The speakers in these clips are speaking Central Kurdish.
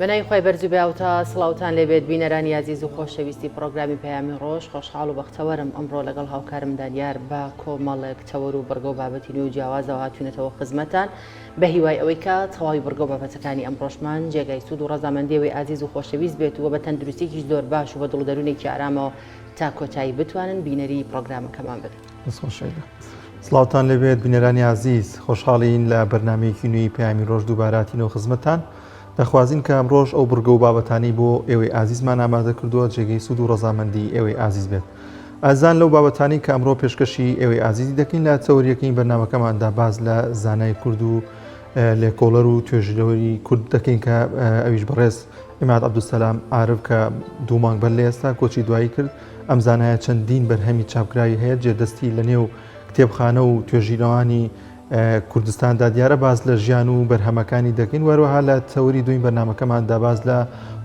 بەناوی خوای بەرز و بێهاوتا سڵاوتان لێبێت بینەرانی ئازیز و خۆشەویستی پڕۆگرامی پەیامی ڕۆژ خۆشحاڵ و بەختەوەرم ئەمڕۆ لەگەڵ هاوکارم دانیار بە کۆمەڵێک تەوەر و بڕگە و بابەتی نوێ و جیاوازەوە هاتوینەتەوە خزمەتان بە هیوای ئەوەی کە تەواوی بڕگە و بابەتەکانی ئەمڕۆشمان جێگای سوود و ڕەزامەندی ئێوەی ئازیز و خۆشەویست بێت و بە تەندروستیەکی زۆر باش و بە دڵ و دەروونێکی ئارامەوە تا کۆتایی بتوانن بینەری پڕۆگرامەکەمان بن. دەست خۆش شەیدا. سڵاوتان لێبێت بینەرانی ئازیز، خۆشحاڵین لە بەرنامەیەکی نوێی پەیامی ڕۆژ دووبارە هاتینەوە خزمەتتان. دەخوازین کە ئەمڕۆش ئەو بڕگە و بابەتانەی بۆ ئێوەی ئازیزمان ئامادە کردووە جێگەی سوود و ڕەزامەندی ئێوەی ئازیز بێت. ئازیزان لەو بابەتانەی کە ئەمڕۆ پێشکەشی ئێوەی ئازیزی دەکەین لە تەوەریەکەی بەرنامەکەماندا باس لە زانای کورد و لێکۆڵەر و توێژینەوەری کورد دەکەین کە ئەویش بەڕێز عیماد عەبدولسەلام عارف کە دوو مانگ بەر لە ئێستا کۆچی دوایی کرد ئەم زانایە چەندین بەرهەمی چاپکراوی هەیە جێدەستی لە نێو کتێبخانە و توێژینەوانی کوردستاندا دیارە باس لە ژیان و بەرهەمەکانی دەکەین وەروەها لە تەوری دوین بەرنمەکەماندا باس لە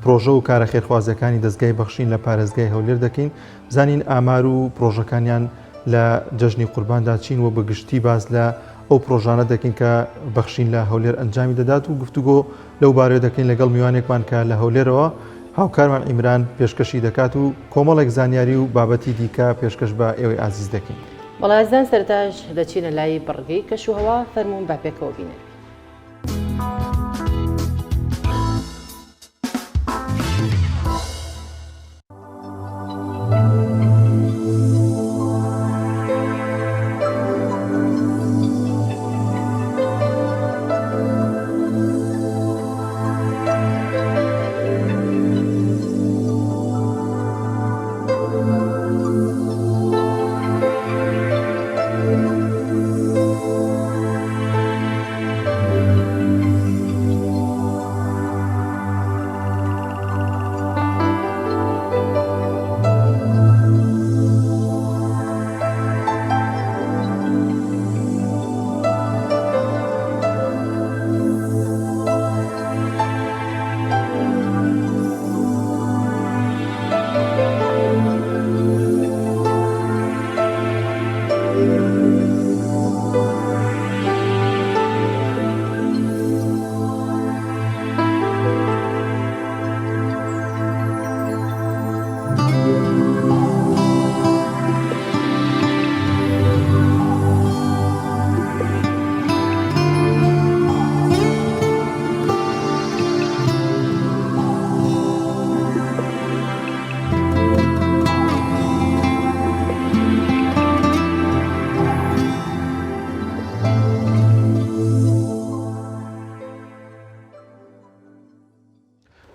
پرۆژە و کارە خێرخوازیەکانی دەستگای بەخشین لە پارێزگای هەولێر دەکەین بزانین ئامار و پرۆژەکانیان لە جەژنی قورباندا چین و بەگشتی باس لە ئەو پرۆژانە دەکەین کە بەخشین لە هەولێر ئەنجامی دەدات و گفتوگۆ لەو بارەیە دەکەین لەگەڵ میوانێکمان کە لە هەولێرەوە هاوکارمان عیمران پێشکەشی دەکات و کۆمەڵێک زانیاری و بابەتی دیکە پێشکەش بە ئێوەی ئازیز دەکەین. بەڵێ ئازیزان سەرەتاش دەچینە لای بڕگەی کەشوهەوا، فەرموون با پێکەوە بینەری بین.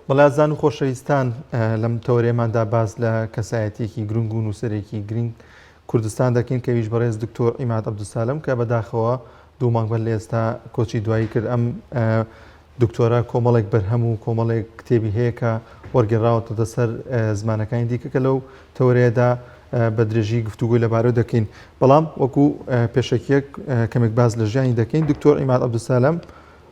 بەڵێ ئازیزان و خۆشەویستان لەم تەوەرەیەماندا باس لە کەسایەتیەکی گرنگ و نووسەرێکی گرنگ کوردستان دەکەین کە ئەویش بەڕێز دکتۆر عیماد عەبدولسالم کە بەداخەوە دوو مانگ بەر لە ئێستا کۆچی دوایی کرد ئەم دکتۆرە کۆمەڵێک بەرهەم و کۆمەڵێک کتێبی هەیە کە وەرگێڕاوەتەتە سەر زمانەکانی دیکە کە لەو تەوەرەیەدا بە درێژی گفتوگۆی لەبارەوە دەکەین بەڵام وەکو پێشەکیەک کەمێک باس لە ژیانی دەکەین دکتۆر عیماد عەبدولسالم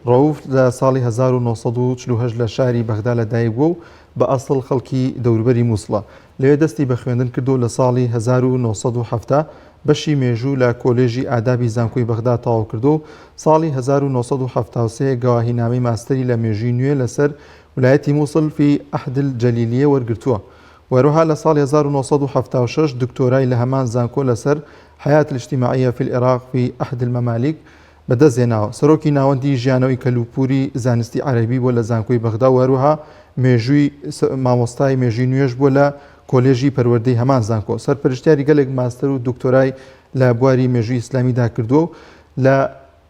ڕەوف لە ساڵی 1948 لە شاری بەغدا لەدایک بووە و بە ئەسڵ خەڵکی دەوروبەری مووسڵە. لەوێ دەستی بە خوێندن کردو و لە ساڵی 1970 بەشی مێژوو لە کۆلێژی ئادابی زانکۆی بەغدا تەواو کردو و ساڵی 1973 گەواهینامەی ماستەری لە مێژووی نوێ لەسەر ولایەتی مووسڵ فی عهد الجلیلیە وەرگرتووە و هەروەها لە ساڵی 1976 دکتۆرای لە هەمان زانکۆ لەسەر حیاة الاجتماعیە فی العراق فی عهد الممالک بەدەستهێناوە. سەرۆکی ناوەندی ژیانەوەی کەلوپوری زانستی عەرەبی بووە لە زانکۆی بەغدا و هەروەها مێژووی مامۆستای مێژووی نوێش بووە لە کۆلێژی پەروەردەی هەمان زانکۆ. سەرپەرشتیاری گەلێک ماستەر و دکتۆرای لە بواری مێژووی ئیسلامیدا کردووە و لە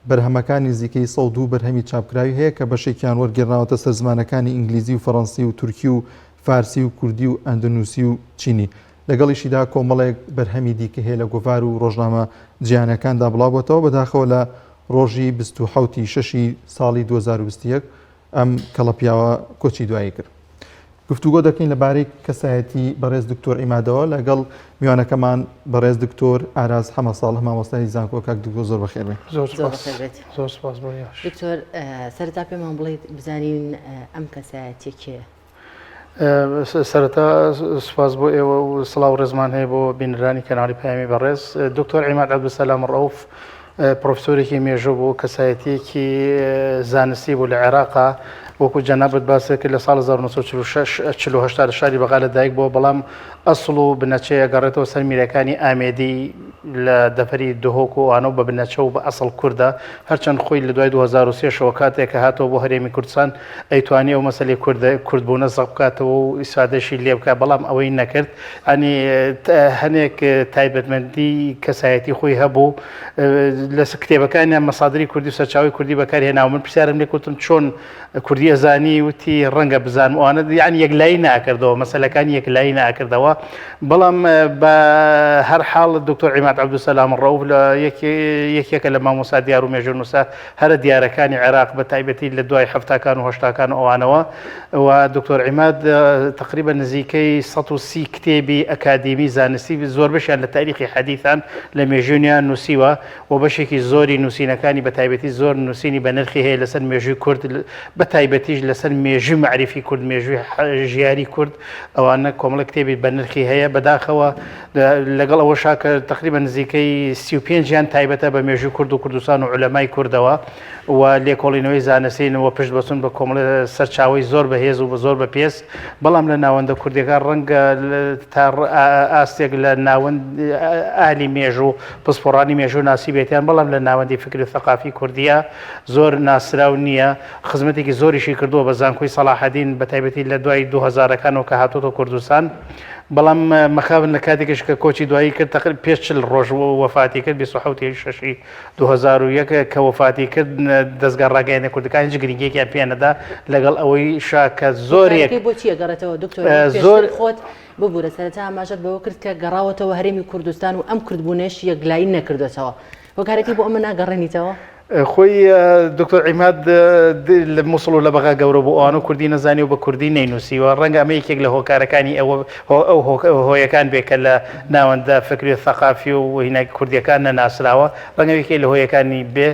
بەرهەمەکانی نزیکەی 102 بەرهەمی چاپکراوی هەیە کە بەشێکیان وەرگێڕراوەتە سەر زمانەکانی ئینگلیزی و فەڕەنسی و تورکی و فارسی و کوردی و ئەندەنوسی و چینی. لەگەڵیشیدا کۆمەڵێک بەرهەمی دیکە هەیە لە گۆڤار و ڕۆژنامە جیهانیەکاندا بڵاوبۆتەوە، بەداخەوە لە ڕۆژی 27 ی شەشی ساڵی 2021 ئەم کەڵە پیاوە کۆچی دوایی کرد. گفتوگۆ دەکەین لەبارەی کەسایەتی بەڕێز دکتۆر عیمادەوە لەگەڵ میوانەکەمان بەڕێز دکتۆر ئاراز حەمە ساڵح مامۆستای زانکۆ. کاک دکتۆر زۆر بەخێر بێن. زۆر سپاس. زۆر سپاس بۆ ئێوەش. دکتۆر سەرەتا پێمان بڵێیت بزانین ئەم کەسایەتیە کێیە؟ سەرەتا سوپاس بۆ ئێوە و سڵاو ڕێزمان هەیە بۆ بینەرانی کەناڵی پەیامی بەڕێز. دکتۆر عیماد عەبدولسەلام ڕەئوف پرۆفسۆرێکی مێژوو بوو، کەسایەتیەکی زانستی بوو لە عێراقا و وەکو جەنابت باست کرد لە ساڵ 1946 48 لە شاری بەغا لە دایک بووە، بەڵام ئەسڵ و بنەچەی ئەگەڕێتەوە سەر میرەکانی ئامێدی لە دەڤەری دهۆک و ئەوانە و بە بنەچە و بە ئەسڵ کوردە، هەرچەند خۆی لە دوای 2003 شەوە کاتێک کە هاتەوە بۆ هەرێمی کوردستان ئەیتوانی ئەو مەسەلەی کوردە کوردبوونە زەق بکاتەوە و ئیسفادەشی لێ بکات بەڵام ئەوەی نەکرد یانی هەنێک تایبەتمەندی کەسایەتی خۆی هەبوو لە کتێبەکانیان مەسادری کوردی و سەرچاوەی کوردی بەکارهێناوە من پرسیارم لێ کردم چۆن کوردی ئەزانی وتی ڕەنگە بزانم ئەوانە یعنی یەکلایی ناکردەوە مەسەلەکانی یەکلایی ناکردەوە بەڵام بە هەر حاڵ دکتۆر عیماد عەبدولسەلام ڕەوف لە یەکێکە لە مامۆستا دیار و مێژوونووسە هەرە دیارەکانی عێراق بە تایبەتی لە دوای حەفتاکان و هەشتاکان و ئەوانەوە و دکتۆر عیماد تقریبا نزیکەی 130 کتێبی ئەکادیمی زانستی زۆربەشیان لە تاریخی حەدیثان لە مێژوونیان نووسیوە و بەشێکی زۆری نووسینەکانی بە تایبەتی زۆر نووسینی بە نرخی هەیە لەسەر مێژووی کورد بە تایبەتیش لەسەر مێژووی مەعریفی کورد مێژووی ژیاری کورد ئەوانە کۆمەڵە کتێبی بە نرخی هەیە بەداخەوە لەگەڵ ئەوەشا کە تقریبا نزیکەی 35 یان تایبەتە بە مێژووی کورد و کوردستان و عولەمای کوردەوە و لێکۆڵینەوەی زانستین و پشت بەستن بە کۆمەڵە سەرچاوەی زۆر بەهێز و بە زۆر بە پێست بەڵام لە ناوەندە کوردیەکان ڕەنگە تا ئاستێک لە ناوەند ئالی مێژوو پسپۆڕانی مێژوو ناسیبێتیان بەڵام لە ناوەندی فکری و ثەقافی کوردیە زۆر ناسراو نییە خزمەتێکی زۆریشی کردووە بە زانکۆی سەڵاحەدین بە تایبەتی لە دوای 2000ەکانەوە کە هاتۆتە کوردستان بەڵام مەخابن لە کاتێکیش کە کۆچی دوایی کرد تەقریبا پێش 40 ڕۆژ وەفاتی کرد 27 شەشی 2001 کە وەفاتی کرد دەزگا ڕاگەیاندنە کوردەکان هیچ گرنگیەکیان پێ نەدا لەگەڵ ئەوەی شا کە زۆرێک هۆکارەکەی بۆ چی ئەگەڕێتەوە دکتۆر زۆر خۆت ببورە سەرەتا ئاماژەت بەوە کرد کە گەڕاوەتەوە هەرێمی کوردستان و ئەم کوردبوونەش یەکلایی نەکردوێتەوە هۆکارەکەی بۆ ئەمە ناگەڕێنیتەوە؟ خۆی دکتۆر عیماد لە موسڵ و لە بەغا گەورە بوو ئەوانە کوردی نەزانی و بە کوردی نەینووسیوە ڕەنگە ئەمە یەکێک لە هۆکارەکانی ئەوە ئەو هۆیەکان بێ کە لە ناوەندە فکری و ثەقافی و هینە کوردیەکان نەناسراوە ڕەنگە یەکێک لە هۆیەکانی بێ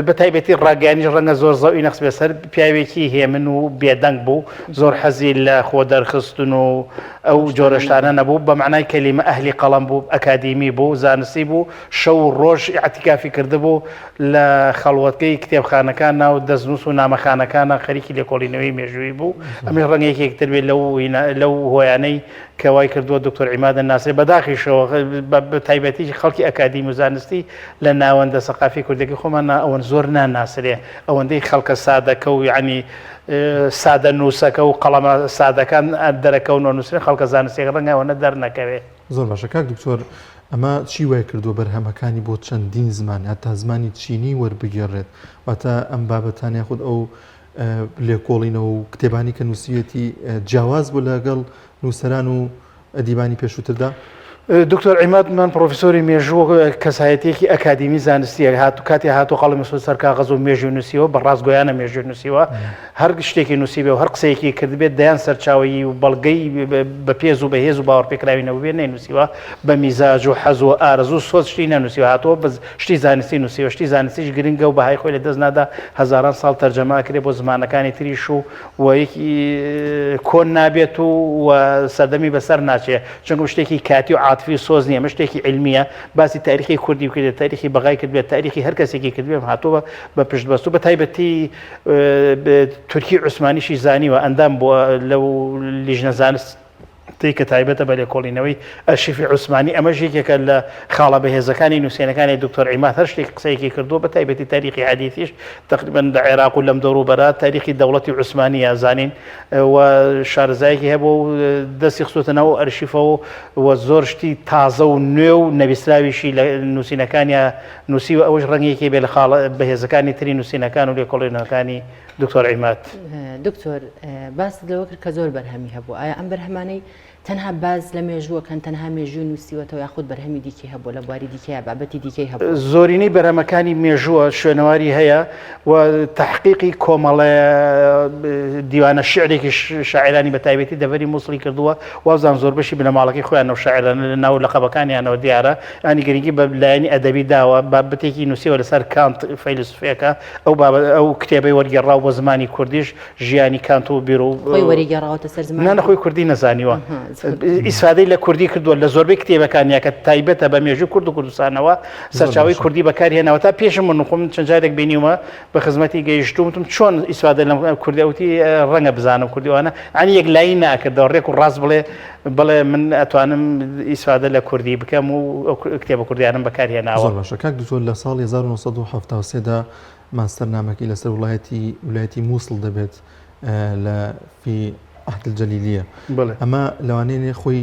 بە تایبەتی ڕاگەیانیش ڕەنگە زۆر زەوی نەخس بێ سەر پیاوێکی هێمن و بێدەنگ بوو زۆر حەزی لە خۆ دەرخستن و ئەو جۆرە شتانە نەبوو بە مەعنای کەلیمە ئەهلی قەڵەم بوو ئەکادیمی بوو زانستی بوو شەو و ڕۆژ ئیعتیکافی کردبوو لە خەڵوەتگەی کتێبخانەکانا و دەستنووس و نامەخانەکانا خەریکی لێکۆڵینەوەی مێژوویی بوو ئەمەش ڕەنگە یەکێک تر بێت لەو لەو هۆیانەی کە وای کردووە دکتۆر عیماد ناسرێ بەداخیشەوە بە تایبەتی خەڵکی ئەکادیمی و زانستی لە ناوەندە سەقافی کوردەکەی خۆمان ئەوەن زۆر ناناسرێ ئەوەندەی خەڵکە سادەکە و یعنی سادە نووسەکە و قەڵەمە سادەکان دەرەکەون و نووسرێن خەڵکە زانستیەکە ڕەنگە ئەوەنە دەرنەکەوێ. زۆر باشە کاک دکتۆر ئەمە چی وای کردووە بەرهەمەکانی بۆ چەندین زمان هەتا زمانی چینی وەربگێڕێت واتە ئەم بابەتان یاخود ئەو لێکۆڵینەوە و کتێبانی کە نووسیویەتی جیاواز بوو لەگەڵ نووسەران و ئەدیبانی پێشووتردا؟ دکتۆر عیماد من پرۆفیسۆری مێژوو کەسایەتیەکی ئەکادیمی زانستیە هات و کاتی هاتو قەڵەمی خستە سەر کاغەز و مێژوو نووسیوە بە ڕاستگۆیانە مێژوو نووسیوە هەر شتێکی نووسیبێ و هەر قسەیەکی کردبێت دەیان سەرچاوەیی و بەڵگەی بەپێز و بەهێز و باوەڕپێکراوی نەبووبێت نەینووسیوە بە میزاج و حەز و ئارەزوو و سۆز شتی نەنووسیوە هاتووە بەس شتی زانستی نووسیوە شتی زانستیش گرنگە و بەهای خۆی لە دەست نادا هەزاران ساڵ تەرجەمە ئەکرێ بۆ زمانەکانی تریش و و یەکی کۆن نابێت و و سەردەمی بەسەر ناچێ چونکە شتێکی کاتی و عاتفی و سۆز نییە ئەمە شتێکی عیلمییە باسی تاریخی کوردی بکردێت تاریخی بەغای کردبێت تاریخی هەر کەسێکی کردبێ هاتووە بە پشتبەستوو بە تایبەتی تورکی عوسمانیشی زانیوە ئەندام بووە لەو لیژنە زانستی کە تایبەتە بە لێکۆڵینەوەی ئەرشیفی عوسمانی ئەمەش یەکێکە لە خاڵە بەهێزەکانی نووسینەکانی دکتۆر عیماد هەر شتێک قسەیەکی کردووە بە تایبەتی تاریخی حەدیثیش تقریبا لە عێراق و لەم دەوروبەرە تاریخی دەوڵەتی عوسمانیە زانین و شارەزایەکی هەبوو و دەستی خستووەتە ناو ئەرشیفەوە و زۆر شتی تازە و نوێ و نەویستراویشی لە نووسینەکانیا نووسیوە ئەوەش ڕەنگە یەکێ بێ لە خاڵە بەهێزەکانی تری نووسینەکان و لێکۆڵینەوەکانی دکتۆر عیماد. دکتۆر باست لەوە کرد کە زۆر بەرهەمی هەبوو ئایا ئەم بەرهەمانەی تەنها باس لە مێژووەکەن تەنها مێژووی نووسیوەتەوە یاخود بەرهەمی دیکەی هەبووە لە بواری دیکەیە بابەتی دیکەی هەبووە؟ زۆرینەی بەرهەمەکانی مێژووە شوێنەواری هەیە و تەحقیقی کۆمەڵە دیوانە شیعرێکی شاعیرانی بە تایبەتی دەڤەری موسڵی کردووە وابزانم زۆربەشی بنەماڵەکەی خۆیان ئەو شاعیرانە لە ناو لەقەبەکانیانەوە دیارە یانی گرنگی بە لایەنی ئەدەبی داوە بابەتێکی نووسیوە لەسەر کانت فەیلسوفێکە ئەو بابەت ئەو کتێبەی وەرگێڕاو بۆ زمانی کوردیش ژیانی کانت و بیر و خۆی وەریگێڕاوەتە سەر زمانی نا خۆی کوردی نەزانیوە. ئیسفادەی لە کوردی کردووە لە زۆربەی کتێبەکانیا کە تایبەتە بە مێژوو کورد و کوردستانەوە سەرچاوی کوردی بەکارهێناوە تا پێشم من خۆم چەند جارێک بینیومە بە خزمەتی گەیشتوم وتم چۆن ئیسفادە لەم کوردی وتی ڕەنگە بزانم کوردی وانە ئەنی یەک لایی ناکردەوە ڕێک و ڕاست بڵێ بڵێ من ئەتوانم ئیسفادە لە کوردی بکەم و کتێبە کوردیانم بەکارهێناوە. زۆر باشە کاک دکتۆر لە ساڵی 1973 دا ماستەرنامەکەی لەسەر وڵایەتی ولایەتی مووسڵ دەبێت لە فی عهد الجلیلیە ئەمە لەوانەیە خۆی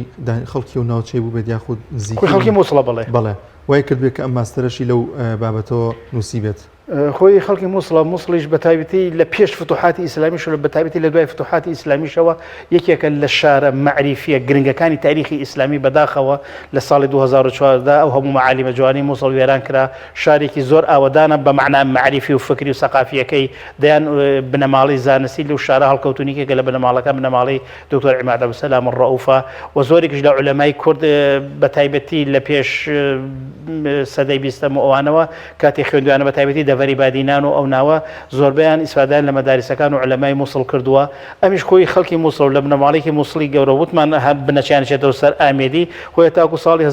خەڵکی و ناوچەی بوو بێت یاخود نزیکی خەڵکی مووسڵە بڵێ بەڵێ وای کردبێت کە ئەم ماستەرەشی لەو بابەتەوە نووسی بێت. خۆی خەڵکی موسڵە، موسڵیش بە تایبەتی لە پێش فتوحاتی ئیسلامیش و بە تایبەتی لە دوای فتوحاتی ئیسلامیشەوە یەکێکە لە شارە مەعریفیە گرنگەکانی تاریخی ئیسلامی بەداخەوە لە ساڵی 2014 ئەو هەموو مەعالیمە جوانی موسڵ وێران کرا شارێکی زۆر ئاوەدانە بە مەعنا مەعریفی و فکری و سەقافیەکەی دەیان بنەماڵەی زانستی لەو شارە هەڵکەوتوون یەکێکە لە بنەماڵەکان بنەماڵەی دکتۆر عیماد عەبدولسەلام ڕەئوفە و زۆرێکیش لە عولەمای کورد بە تایبەتی لە پێش سەدەی بیستەم و ئەوانەوە کاتێ خوێندویانە بە تایبەتی دەڤەری بادینان و ئەو ناوە زۆربەیان ئیسفادەیان لە مەداریسەکان و عولەمای موسڵ کردووە ئەمیش خۆی خەڵکی موسڵە و لە بنەماڵەیەکی موسڵی گەورە وتمان بنەچەیان چێتەوە سەر ئامێدی خۆی تاکو ساڵی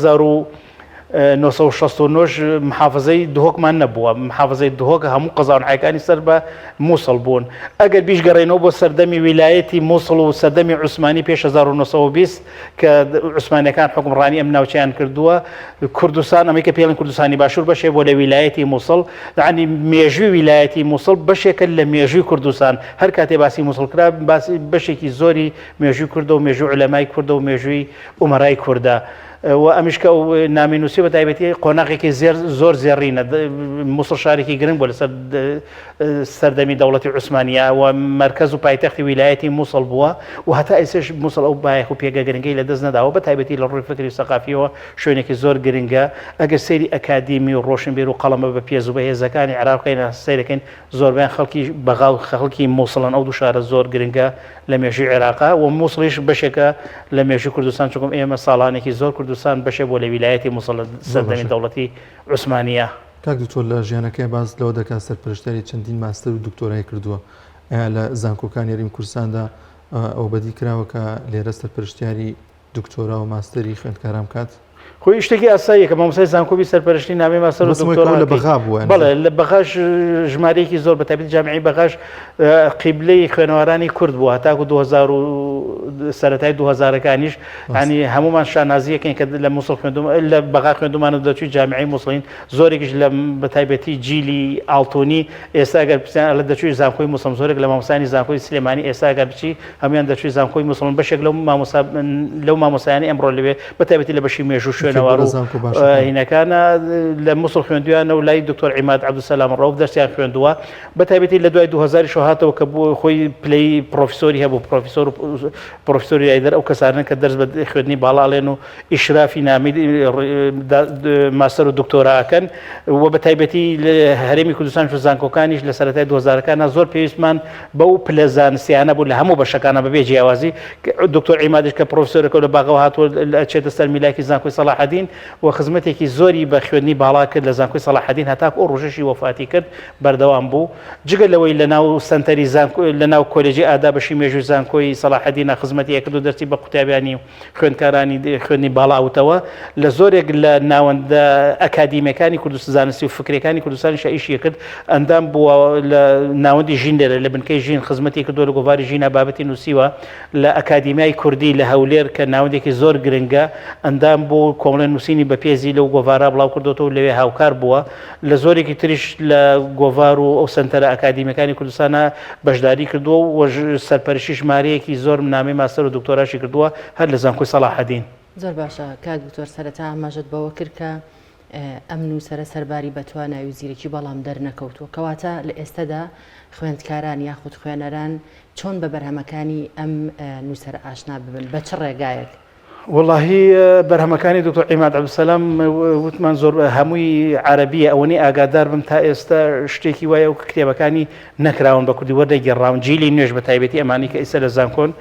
1969 محافزەی دهۆکمان نەبووە محافزەی دهۆک هەموو قەزا و ناحیەکانی سەر بە موسڵ بوون ئەگەر بیشگەڕێنەوە بۆ سەردەمی ویلایەتی موسڵ و سەردەمی عوسمانی پێش 1920 کە عوسمانیەکان حوکمڕانی ئەم ناوچەیان کردووە کوردستان ئەمەی کە پێڵن کوردستانی باشوور بەشێ بۆ لە ویلایەتی مووسڵ یعنی مێژووی ویلایەتی مووسڵ بەشێکە لە مێژووی کوردستان هەر کاتێ باسی مووسڵ کرا باسی بەشێکی زۆری مێژووی کوردە و مێژوو علەمای کوردە و مێژووی ئومەرای کوردە. و ئەمیش کە ئەو نامی نووسی بە تایبەتی قۆناغێکی زێر زۆر زێڕینە مووسڵ شارێکی گرنگ بوو لەسەر سەردەمی دەوڵەتی عوسمانییە و مەرکەز و پایتەختی ویلایەتی موسڵ بووە و هەتا ئێستاش موسڵ ئەو بایەخ و پێگە گرنگەی لەدەست نەداوە، بە تایبەتی لە ڕووی فکری و سەقافییەوە شوێنێکی زۆر گرنگە. ئەگەر سەیری ئەکادیمی و ڕۆشنبیر و قەڵەمە بەپێز و بەهێزەکانی عێراق بکەین، سەیرەکەین زۆربەیان خەڵکی بەغا و خەڵکی موسڵن، ئەو دوو شارە زۆر گرنگە لە مێژووی عێراقا و موسڵیش بەشێکە لە مێژووی کوردستان، چونکە ئێمە ساڵانێکی زۆر کوردستان بەشێک بووە لە ویلایەتی موسڵ لە سەردەمی دەوڵەتی عوسمانییە. کاک دکتۆر لە ژیانەکەی باس لەوە دەکات سەرپەرشتیاری چەندین ماستەر و دکتۆرای کردووە ئایا لە زانکۆکانی هەرێمی کوردستاندا ئەوە بەدی کراوە کە لێرە سەرپەرشتیاری دکتۆرا و ماستەری خوێندکاران بکات؟ خۆی شتێکی ئاساییە کە مامۆستای زانکۆ بی سەرپەرشتی نامەی ماستەر و دکتۆرا لە بەغا بووە بەڵێ لە بەغاش ژمارەیەکی زۆر بە تایبەتی جامیعەی بەغاش قیبلەی خوێنەوارانی کورد بووە تاکو 2000 و سەرەتای 2000ەکانیش ینی هەمومان شانازیەکەین کە لە موسڵ خوێندوم لە بەغا خوێندومان و دەچووی جامیعەی موسڵین زۆرێکیش لە بەتایبەتی جیلی ئاڵتونی ئێستا گەر پرسیان ئەڵێ دەچووی زانکۆی موسڵم زۆرێک لە مامۆستایانی زانکۆی سلێمانی ئێستا گەر بچی هەموویان دەچووی زانکۆی موسڵن بەشێک لەو مامۆستا لەو مامۆستایانی ئەمڕۆ لەوێ بەتایبەتی لە بەشی مێژوو شوێنەوار و هینەکانە لە موسڵ خوێندویانە و لای دکتۆر عیماد عەبدولسەلام ڕەوف دەرسیان خوێندووە بەتایبەتی لە دوای 2000 شەوە هاتەوە کە بوو خۆی پلەی پرۆفیسۆری هەبوو پرۆفیسۆر پرۆفیسۆری یایدەر ئەو کەسانە کە دەرس بە خوێندنی باڵا ئەڵێن و ئیشرافی نامی ماستەر و دکتۆرا ئەکەن و بە تایبەتی هەرێمی کوردستان و زانکۆکانیش لە سەرەتای 2000ەکانە زۆر پێویستمان بەو پلە زانستیانە بوو لە هەموو بەشەکانە بەبێ جیاوازی دکتۆر عیمادش کە پرۆفسۆرەکە لە باغەوە هاتووە ئەچێتە سەر میلاکی زانکۆی سەڵاحەدین و خزمەتێکی زۆری بە خوێندنی باڵا کرد لە زانکۆی سەڵاحەدین هەتاکو ئەو ڕۆژەشی وەفاتی کرد بەردەوام بوو جگە لەوەی لە ناو سەنتەری زانکۆ لە ناو کۆلێجی ئاداب بەشی مێژووی زانکۆی سەڵاحەدینە خزمەتی ئەکرد و دەرسی بە قوتابیانی و خوێندکارانی خوێندنی باڵا وتەوە لە زۆرێک لە ناوەندە ئەکادیمیەکانی کوردستان زانستی و فکرەکانی کوردستانیش ئیشی کرد ئەندام بووە لە ناوەندی ژین لێرە لە بنکەی ژین خزمەتی کردووە لە گۆڤاری ژینا بابەتی نووسیوە لە ئەکادیمیای کوردی لە هەولێر کە ناوەندێکی زۆر گرنگە ئەندام بوو کۆمەڵێ نووسینی بەپێزی لەو گۆڤارە بڵاو کردۆتەوە لەوێ هاوکار بووە لە زۆرێکی تریش لە گۆڤار و ئەو سەنتەرە ئەکادیمیەکانی کوردستانە بەشداری کردووە و سەرپەرشتی ژمارەیەکی زۆر نامەی ماستەر و دکتۆراشی کردووە هەر لە زانکۆی سەڵاحەدین. زۆر باشە کاک دکتۆر سەرەتا ئاماژەت بەوە کرد کە ئەم نووسەرە سەرباری بە توانای و زیرەکی بەڵام دەرنەکەوتووە کەواتە لە ئێستەدا خوێندکاران یاخود خوێنەران چۆن بە بەرهەمەکانی ئەم نووسەرە ئاشنا ببن بە چ ڕێگایەک؟ وەڵاهی بەرهەمەکانی دکتۆر عیماد عەبدولسەلام وتمان زۆر هەمووی عەرەبیە ئەوەنەی ئاگادار بم تا ئێستا شتێکی وایە و کتێبەکانی نەکراون بە کوردی وەردەگێڕاون جیلی نوێش بە تایبەتی ئەمانی کە ئیستا لە زانکۆن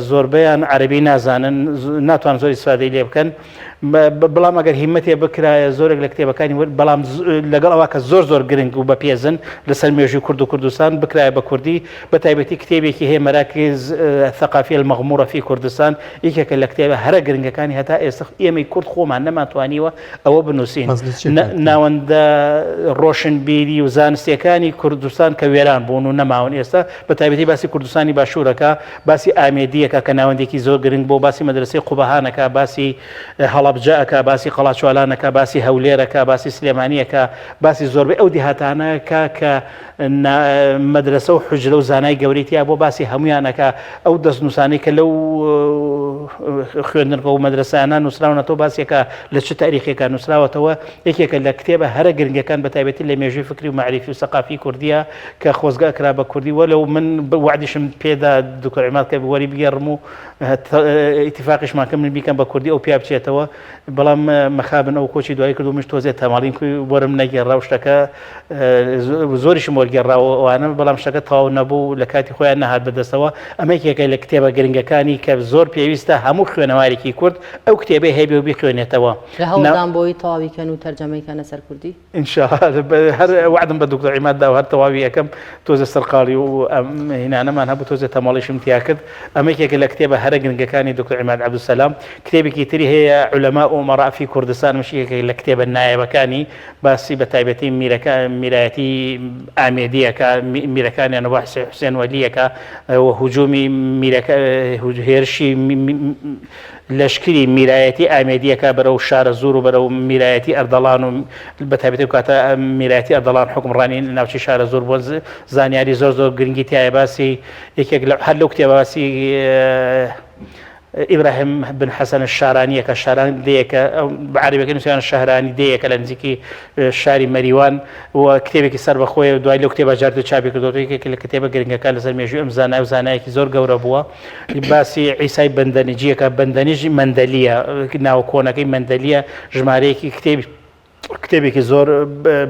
زۆربەیان عەرەبی نازانن ناتوان زۆر ئیسفادەی لێ بکەن. بەڵام ئەگەر هیمەتێ بکرایە زۆرێک لە کتێبەکانی وەر بەڵام لەگەڵ ئەوە کە زۆر زۆر گرنگ و بەپێزن لەسەر مێژووی کورد و کوردستان بکرایە بە کوردی بە تایبەتی کتێبێکی هەیە مراکز الثقافیە المغمورە فی کوردستان یەکێکە لە کتێبە هەرە گرنگەکانی هەتا ئێستا ئێمەی کورد خۆمان نەمانتوانیوە ئەوە بنووسین ناوەندە ڕۆشنبیری و زانستیەکانی کوردستان کە وێران بوون و نەماون ئێستا بە تایبەتی باسی کوردستانی باشوورەکە باسی ئامێدیەکە کە ناوەندێکی زۆر گرنگ بۆ باسی مەدرسەی قوبەهانەکە باسی هەڵەبجە ئەکا باسی قەڵاچوالانەکە باسی هەولێرەکە باسی سلێمانیەکە باسی زۆربەی ئەو دیهاتانەکە کە مەدرسە و حجرە و زانای گەورەی تیا بۆ باسی هەمویانەکە ئەو دەستنووسانەی کە لەو خوێندنگە و مەدرسانە نووسراونەتەوە باسیەکە لە چ تاریخێکا نووسراوەتەوە یەکێکە لە کتێبە هەرە گرنگەکان بە تایبەتی لە مێژووی فکری و مەعریفی و سەقافی کوردیە کە خۆزگە ئەکرا بە کوردی وەلەو من وەعدیشم پێدا دکتۆر عیماد کە وەری بگێڕم و ئیتیفاقیشمان کرد من بیکەم بە کوردی ئەو پیا بچێتەوە بەڵام مەخابن ئەو کۆچی دوایی کرد و منش تۆزێ تەماڵین وەرم نەگێڕا و شتەکە زۆریشم وەرگێڕاوە ئەوانە بەڵام شتەکە تەواو نەبوو لە کاتی خۆیان نەهات بەدەستەوە ئەمە یەکێکە لە کتێبە گرنگەکانی کە زۆر پێویستە هەموو خوێنەوارێکی کورد ئەو کتێبەی هەبێ و بیخوێنێتەوە. لە هەوڵدان بۆی تەواوی کەن و تەرجەمەی کەنە سەر کوردی؟ ان شاء الله هەر وەعدم بە دکتۆر عیماد دا و هەر تەواوی ئەکەم تۆزێ سەرقاڵی و ئەم هینانەمان هەبوو تۆزێ تەمەڵیشم تیا کرد ئەمە یەکێکە لە کتێبە هەرە گرنگەکانی دکتۆر عیماد عەبدولسەلام کتێبێکی تری هەیە علماء و امراء فی کوردستان مش یەکێک لە کتێبە نایابەکانی باسی بە تایبەتی میرەکە میرایەتی ئامێدیەکە میرەکانیان و حسێن حوسێن وەلیەکە و هجومی میرەکە هێرشی لەشکری میرایەتی ئامێدییەکە بەرەو شارەزوور و بەرەو میرایەتی ئەردەڵان و بە تایبەتی ئەو کاتە میرایەتی ئەردەڵان حوکمڕانی ناوچەی شارەزوور بووە زانیاری زۆر زۆر گرنگی تایە باسی یەکێک لە هەر لەو کتێبە باسی ئیبراهیم بن حەسەن شارانیەکە شاران دەیەکە بە عەرەبیەکە نووسیان شەهرانی دەیەکە لە نزیکی شاری مەریوان و کتێبێکی سەر بەخۆیە و دوای لەو کتێبە جارتر چاپی کردوەوە یەکێک لە کتێبە گرنگەکان لەسەر مێژووی ئەم زانای و زانایەکی زۆر گەورە بووە باسی عیسای بەندەنیجیەکە بەندەنیژ مەندەلیە ناوە کۆنەکەی مەندەلیە ژمارەیەکی کتێبی کتێبێکی زۆر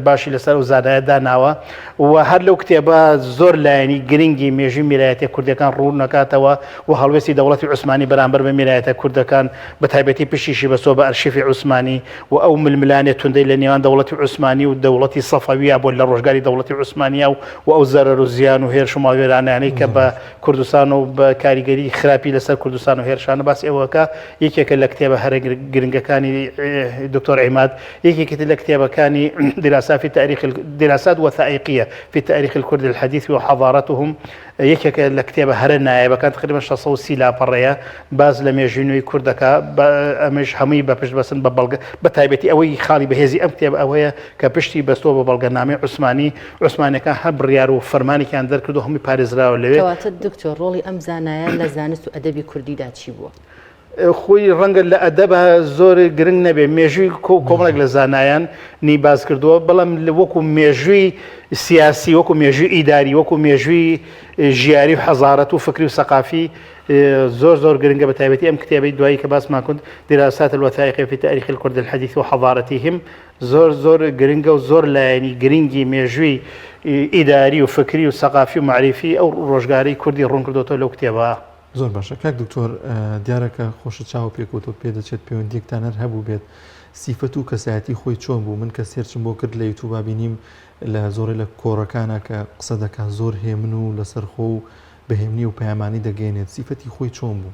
باشی لەسەر ئەو زانایە داناوە و هەر لەو کتێبە زۆر لایەنی گرنگی مێژووی میرایەتە کوردەکان ڕوون نەکاتەوە و هەڵوێستی دەوڵەتی عوسمانی بەرامبەر بە میرایەتە کوردەکان بە تایبەتی پشتیشی بەستەوە بە ئەرشیفی عوسمانی و ئەو ململانێ توندەی لە نێوان دەوڵەتی عوسمانی و دەوڵەتی سەفەوییا بووە لە ڕۆژگاری دەوڵەتی عوسمانیا و و ئەو زەرەر و زیان و هێرش و ماڵوێرانیانەی کە بە کوردستان و بە کاریگەری خراپی لەسەر کوردستان و هێرشانە باسی ئەوەکە یەکێکە لە کتێبە هەرە گرنگەکانی دکتۆر عیماد یەکێکی تر لە کتێبەکانی دراسات في تاريخ دراسات وثائقية في تاريخ الكرد الحديث وحضارتهم یەکێکە لە کتێبە هەرە نایابەکان تقریبا 630 لاپەڕەیە باس لە مێژووی نوێی کورد دەکا ئەمەش هەمووی بە پشت بەستن بە بەڵگە بە تایبەتی ئەوەی خاڵی بەهێزی ئەم کتێب ئەوەیە کە پشتی بەستەوە بە بەڵگەنامەی عوسمانی عوسمانیەکان هەر بڕیار و فەرمانێکیان دەرکردو هەمووی پارێزراوە لەوێ. کەواتە دکتۆر ڕۆڵی ئەم زانایە لە زانست و ئەدەبی کوردیدا چی بووە؟ خۆی ڕەنگە لە ئەدەبا زۆر گرنگ نەبێ مێژووی کۆمەڵێک لە زانایان نی باس کردووە بەڵام وەکو مێژووی سیاسی وەکو مێژووی ئیداری وەکو مێژووی ژیاری و حەزارەت و فکری و سەقافی زۆر زۆر گرنگە بە تایبەتی ئەم کتێبەی دوایی کە باسمان کرد دراسات الوثائق في تاريخ الكرد الحديث وحضارتهم زۆر زۆر گرنگە و زۆر لایەنی گرنگی مێژووی ئیداری و فکری و سەقافی و مەعریفی ئەو ڕۆژگارەی کوردی ڕوون کردۆتەوە لەو کتێبە. زۆر باشە کاک دکتۆر دیارە کە خۆشت چاوە پێکەوتوە پێدەچێت پەیوەندیەکتان هەر هەبوو بێت سیفەت و کەسایەتی خۆی چۆن بوو من کە search م بۆ کرد لە یوتوبا بینیم لە زۆرێ لە کۆڕەکانە کە قسە دەکات زۆر هێمن و لەسەرخۆ و بە هێمنی و پەیامانی دەگەیەنێت سیفەتی خۆی چۆن بوو؟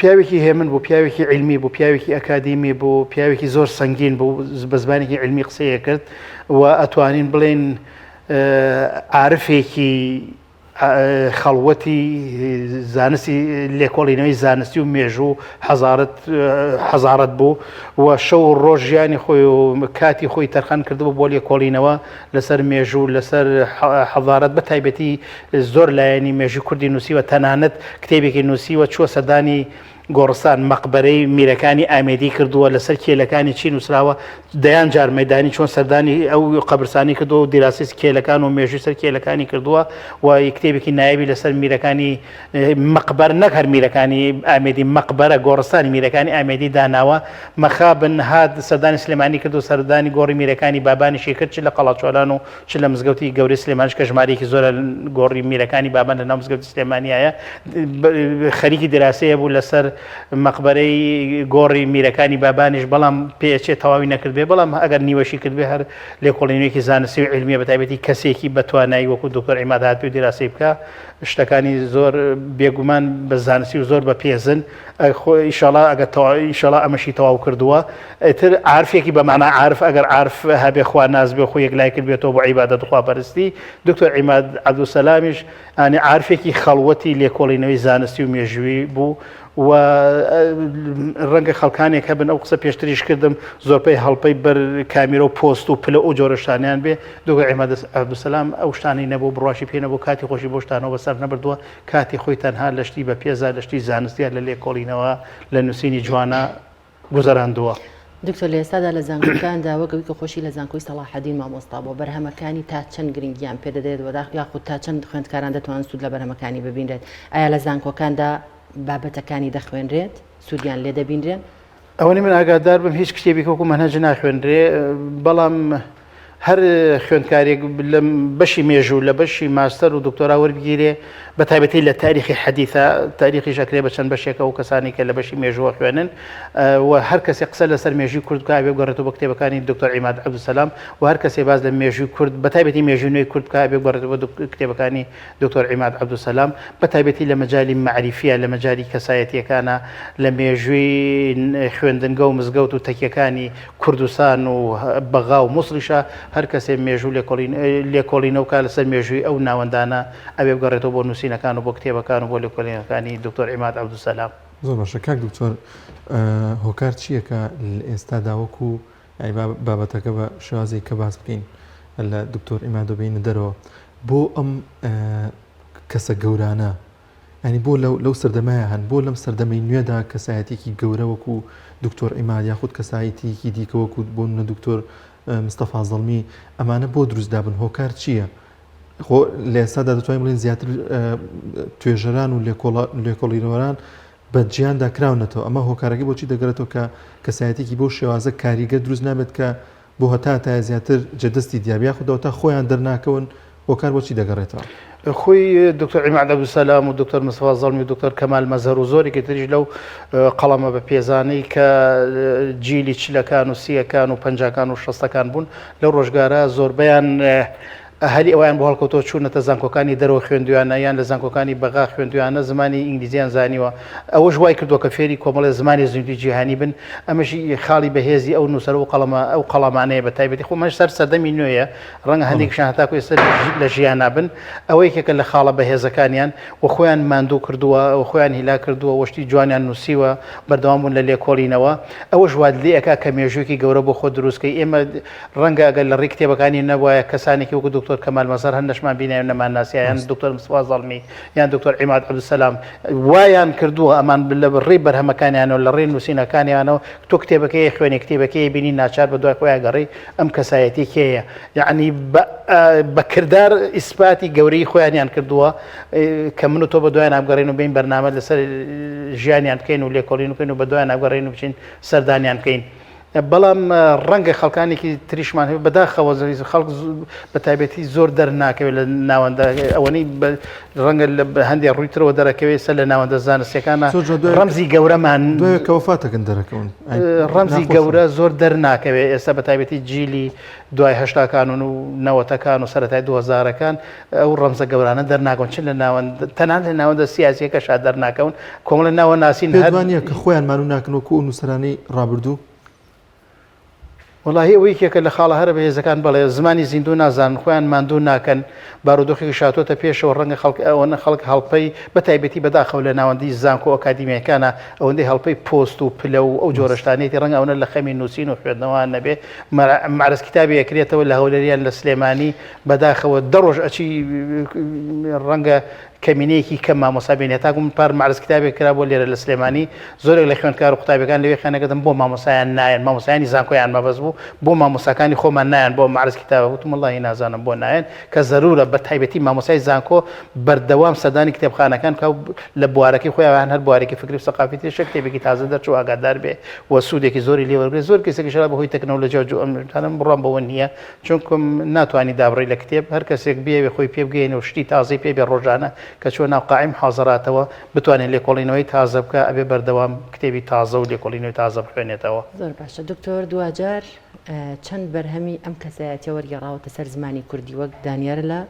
پیاوێکی هێمن بوو پیاوێکی عیلمی بوو پیاوێکی ئەکادیمی بوو پیاوێکی زۆر سەنگین بوو بە زمانێکی عیلمی قسەیە کرد و ئەتوانین بڵێن عارفێکی خەڵوەتی زانستی لێکۆڵینەوەی زانستی و مێژوو حەزارەت حەزارەت بوو و شەو و ڕۆژ ژیانی خۆی و کاتی خۆی تەرخان کردبوو بۆ لێکۆڵینەوە لەسەر مێژوو لەسەر حەزارەت بە تایبەتی زۆر لایەنی مێژووی کوردی نووسیوە، تەنانەت کتێبێکی نووسیوە چووە سەردانی گۆڕستان، مەقبەرەی میرەکانی ئامێدی کردووە، لەسەر کێلەکانی چی نووسراوە، دەیان جار مەیدانی چۆن سەردانی ئەو قەبرسانی کردووە و دیراسەی کێلەکان و مێژووی سەر کێلەکانی کردووە و کتێبێکی نایابی لەسەر میرەکانی مەقبەر نەک هەر میرەکانی ئامێدی مەقبەرە گۆڕستانی میرەکانی ئامێدی داناوە مەخابن هات سەردانی سلێمانی کرد و سەردانی گۆڕی میرەکانی بابانیشی کرد چ لە قەڵاچۆلان و چ لە مزگەوتی گەورەی سلێمانیش کە ژمارەیەکی زۆرە گۆڕی میرەکانی بابان لە ناو مزگەوتی سلێمانیایە خەریکی دراسەیە بوو لەسەر مەقبەرەی گۆڕی میرەکانی بابانیش بەڵام پێچێ تەواوی نەکردبێ بەڵام ئەگەر نیوەشی کردبێ هەر لێکۆڵینەوەیەکی زانستی و عیلمیە بەتایبەتی کەسێکی بەتوانایی وەکو دکتۆر عیماد هاتبێ و دیراسەی بکا شتەکانی زۆر بێگومان بە زانستی و زۆر بە پێزن ئیشەڵا ئەگەر ئیشەڵا ئەمەشی تەواو کردووە ئیتر عارفێکی بە مانا عارف ئەگەر عارف هەبێ خوا ناز بێ خۆ یەکلای کرد بێتەوە بۆ عیبادەت و خواپەرستی دکتۆر عیماد عەبدولسەلامیش ئانی عارفێکی خەڵوەتی لێکۆڵینەوەی زانستی و مێژووی بوو و ڕەنگە خەڵکانێک هەبن ئەو قسە پێشتریش کردم زۆرپەی هەڵپەی بەر کامیرە و پۆست و پلە ئەو جۆرە شتانیان بێ دکتۆر عیماد عەبدولسەلام ئەو شتانەی نەبوو بڕواشی پێ نەبوو کاتی خۆشی بۆ شتانەوە بەسەر نەبردووە کاتی خۆی تەنها لە شتی بەپێزا لە شتی زانستیا لە لێکۆڵینەوە لە نووسینی جوانە گوزەراندووە. دکتۆر لە ئێستادا لە زانکۆکاندا وەک ئەوی کە خۆشی لە زانکۆی سەڵاحەدین مامۆستا بووە بەرهەمەکانی تا چەند گرنگیان پێ دەدرێت و یاخود تا چەند خوێندکاران دەتوانن سوود لە بەرهەمەکانی ببینرێت ئایا لە زانکۆکاندا بابەتەکانی دەخوێنرێت سوودیان لێ دەبینرێن؟ ئەوەنەی من ئاگادار بم هیچ کتێبێک وەکو مەنهەج ناخوێنرێ بەڵام هەر خوێندکارێک لە بەشی مێژوو لە بەشی ماستەر و دکتۆرا وەربگیرێ بە تایبەتی لە تاریخی حەدیثە تاریخیش ئەکرێ بە چەند بەشێکە و کەسانی کە لە بەشی مێژووە خوێنن و هەر کەسێک قسە لەسەر مێژووی کورد بکا ئەبێ بگەڕێتەوە بۆ کتێبەکانی دکتۆر عیماد عەبدولسەلام و هەر کەسێ باس لە مێژووی کورد بە تایبەتی مێژووی نوێی کورد بکا ئەبێ بگەڕێتەوە بۆ کتێبەکانی دکتۆر عیماد عەبدولسەلام بە تایبەتی لە مەجالی مەعریفیە لە مەجالی کەسایەتیەکانە لە مێژووی خوێندنگە و مزگەوت و تەکیەکانی کوردستان و بەغا و موسڵیشە هەر کەسێ مێژوو لێکۆڵینەوە بکا لەسەر مێژووی ئەو ناوەندانە ئەبێ بگەڕێتەوە بۆ نووسینەکان و بۆ کتێبەکان و بۆ لێکۆڵینەکانی دکتۆر عیماد عەبدولسەلام. زۆر باشە کاک دکتۆر هۆکار چییە کە لە ئێستادا وەکو یانی با بابەتەکە بە شێوازێک کە باس بکەین لە دکتۆر عیمادەوە بێینە دەرەوە بۆ ئەم کەسە گەورانە یانی بۆ لەو سەردەمایە هەن بۆ لەم سەردەمەی نوێدا کەسایەتێکی گەورە وەکو دکتۆر عیماد یاخود کەسایەتیەکی دیکە وەکو بۆ نە دکتۆر مستەفا زەڵمی ئەمانە بۆ دروست دابن هۆکار چییە؟ خۆ لە ئێستادا دەتوانین بڵێین زیاتر توێژەران و لێکۆڵینەوەران بە جیاندا کراونەتەوە ئەمە هۆکارەکەی بۆچی دەگەڕێتەوە کە کەسایەتێکی بەو شێوازە کاریگەر دروست نابێت کە بۆ هەتا هەتایە زیاتر جێدەستی دیار یاخود ئەوەتا خۆیان دەرناکەون هۆکار بۆچی دەگەڕێتەوە؟ خۆی دکتۆر عیماد عەبدولسەلام و دکتۆر مستەفا زەڵمی و دکتۆر کەمال مەزهەر و زۆرێکی تریش لەو قەڵەمە بە پێزانەی کە جیلی چلەکان و سیەکان و پەنجاکان و شەستەکان بوون لەو ڕۆژگارە زۆربەیان هەلی ئەویان بۆ هەڵکەوتەوە چوونەتە زانکۆکانی دەرەوە خوێندویانە یان لە زانکۆکانی بەغا خوێندویانە زمانی ئینگلیزیان زانیوە ئەوەش وای کردووە کە فێری کۆمەڵێ زمانی زیندوی جیهانی بن ئەمەش خاڵی بەهێزی ئەو نووسەر و قەڵەمە ئەو قەڵەمانەیە بە تایبەتی خۆ مەش سەر سەردەمی نوێیە ڕەنگە هەندێکیشان هەتاکو ئێستا لە ژیانا بن ئەوە یەکێکە لە خاڵە بەهێزەکانیان و خۆیان ماندوو کردووە و خۆیان هیلاک کردووە و شتی جوانیان نووسیوە بەردەوام بوون لە لێکۆڵینەوە ئەوەش وات لێ ئەکا کە مێژوویەکی گەورە بۆ خۆت دروست کەی ئێمە ڕەنگە ئەگەر لە ڕێی کتێبەکانی نەبوایە کەسانێکی وەکو دکتۆر کەمال مەزهەر هەر نەشمان بینایە و نەمانناسیایە یان دکتۆر مستەفا زەڵمی یان دکتۆر عیماد عەبدولسەلام وایان کردووە ئەمان لە ڕێی بەرهەمەکانیانەوە لە ڕێی نووسینەکانیانەوە تۆ کتێبەکەی خوێنی کتێبەکەی بینی ناچار بە دوای خۆیان گەڕی ئەم کەسایەتی کێیە یعنی بە کردار ئیسپاتی گەورەی خۆیانیان کردووە کە من و تۆ بە دوای نابگەڕین و بین بەرنامە لەسەر ژیانیان بکەین و لێکۆڵین بکەین و بە دوای نابگەڕین و بچین سەردانیان بکەین. بەڵام ڕەنگە خەڵکانێکی تریشمان هەبێت بەداخەوە خەڵک بە تایبەتی زۆر دەرناکەوێت لە ناوەندە ئەوەنەی ڕەنگە لە هەندێک ڕووی ترەوە دەرەکەوێت سەر لە ناوەندە زانستیەکانە ڕەمزی گەورەمان دوای کە وەفاتەکەن دەرەکەون ڕەمزی گەورە زۆر دەرناکەوێت ئێستا بە تایبەتی جیلی دوای هەشتاکان و نەوەتەکان و سەرەتای دوهەزارەکان ئەو ڕەمزە گەورانە دەرناکەون چ لە ناوەند تەنانەت لە ناوەندە سیاسیەکەشا دەرناکەون کۆمەڵە ناوە ناسین پێت وا نییە کە خۆیان مانوو ناکەن وەکو ئەو نووسەرانەی ڕابردوو؟ وەڵاهی ئەوە یەکێکە لە خاڵە هەرە بەهێزەکان بەڵێ زمانی زیندوو نازانن خۆیان ماندوو ناکەن بارودۆخێکیش هاتۆتە پێشەوە ڕەنگە خەڵک ئەوەنە خەڵک هەڵپەی بە تایبەتی بەداخەوە لە ناوەندی زانکۆ ئەکادیمیەکانە ئەوەندەی هەڵپەی پۆست و پلە و ئەو جۆرە شتانەیەتی ڕەنگە ئەوەنە لە خەمی نووسین و خوێندنەوە نەبێ مەعرەز کیتابی ئەکرێتەوە لە هەولێر یان لە سلێمانی بەداخەوە دە ڕۆژ ئەچی ڕەنگە کەمینەیەکی کەم مامۆستا بێنی هەتاکو من پار مەعرەز کتابێک کرا بۆ لێرە لە سلێمانی زۆرێک لە خوێندکار و قوتابیەکان لەوێ خێنەکردم بۆ مامۆستایان نایەن مامۆستایانی زانکۆیان مەبەست بوو بۆ مامۆستاکانی خۆمان نایەن بۆ مەعرەز کتابە وتم وەڵاهی نازانم بۆ نایەن کە زەرورە بە تایبەتی مامۆستای زانکۆ بەردەوام سەردانی کتێبخانەکان بکا و لە بوارەکەی خۆیان یان هەر بوارێکی فکری و سەقافی تریشە کتێبێکی تازە دەرچوو ئاگادار بێ و سوودێکی زۆری لێ وەرگرێ زۆر کەسێکیش هەر بەهۆی تەکنەلۆجیا و ئەم شتانە من بڕوام بەوە نییە چونکم ناتوانی دابڕی لە کتێب هەر کەسێک بیەوێ خۆی پێ بگەیەنێ و شتی تازەی پێ بێ ڕۆژانە. کە چووە ناو قاعەی محازەراتەوە بتوانێت لێکۆڵینەوەی تازە بکا ئەبێ بەردەوام کتێبی تازە و لێکۆڵینەوەی تازە بخوێنێتەوە. زۆر باشە دکتۆر دواجار چەند بەرهەمی ئەم کەسایەتیە وەرگێڕاوەتە سەر زمانی کوردی وەک دانیار لە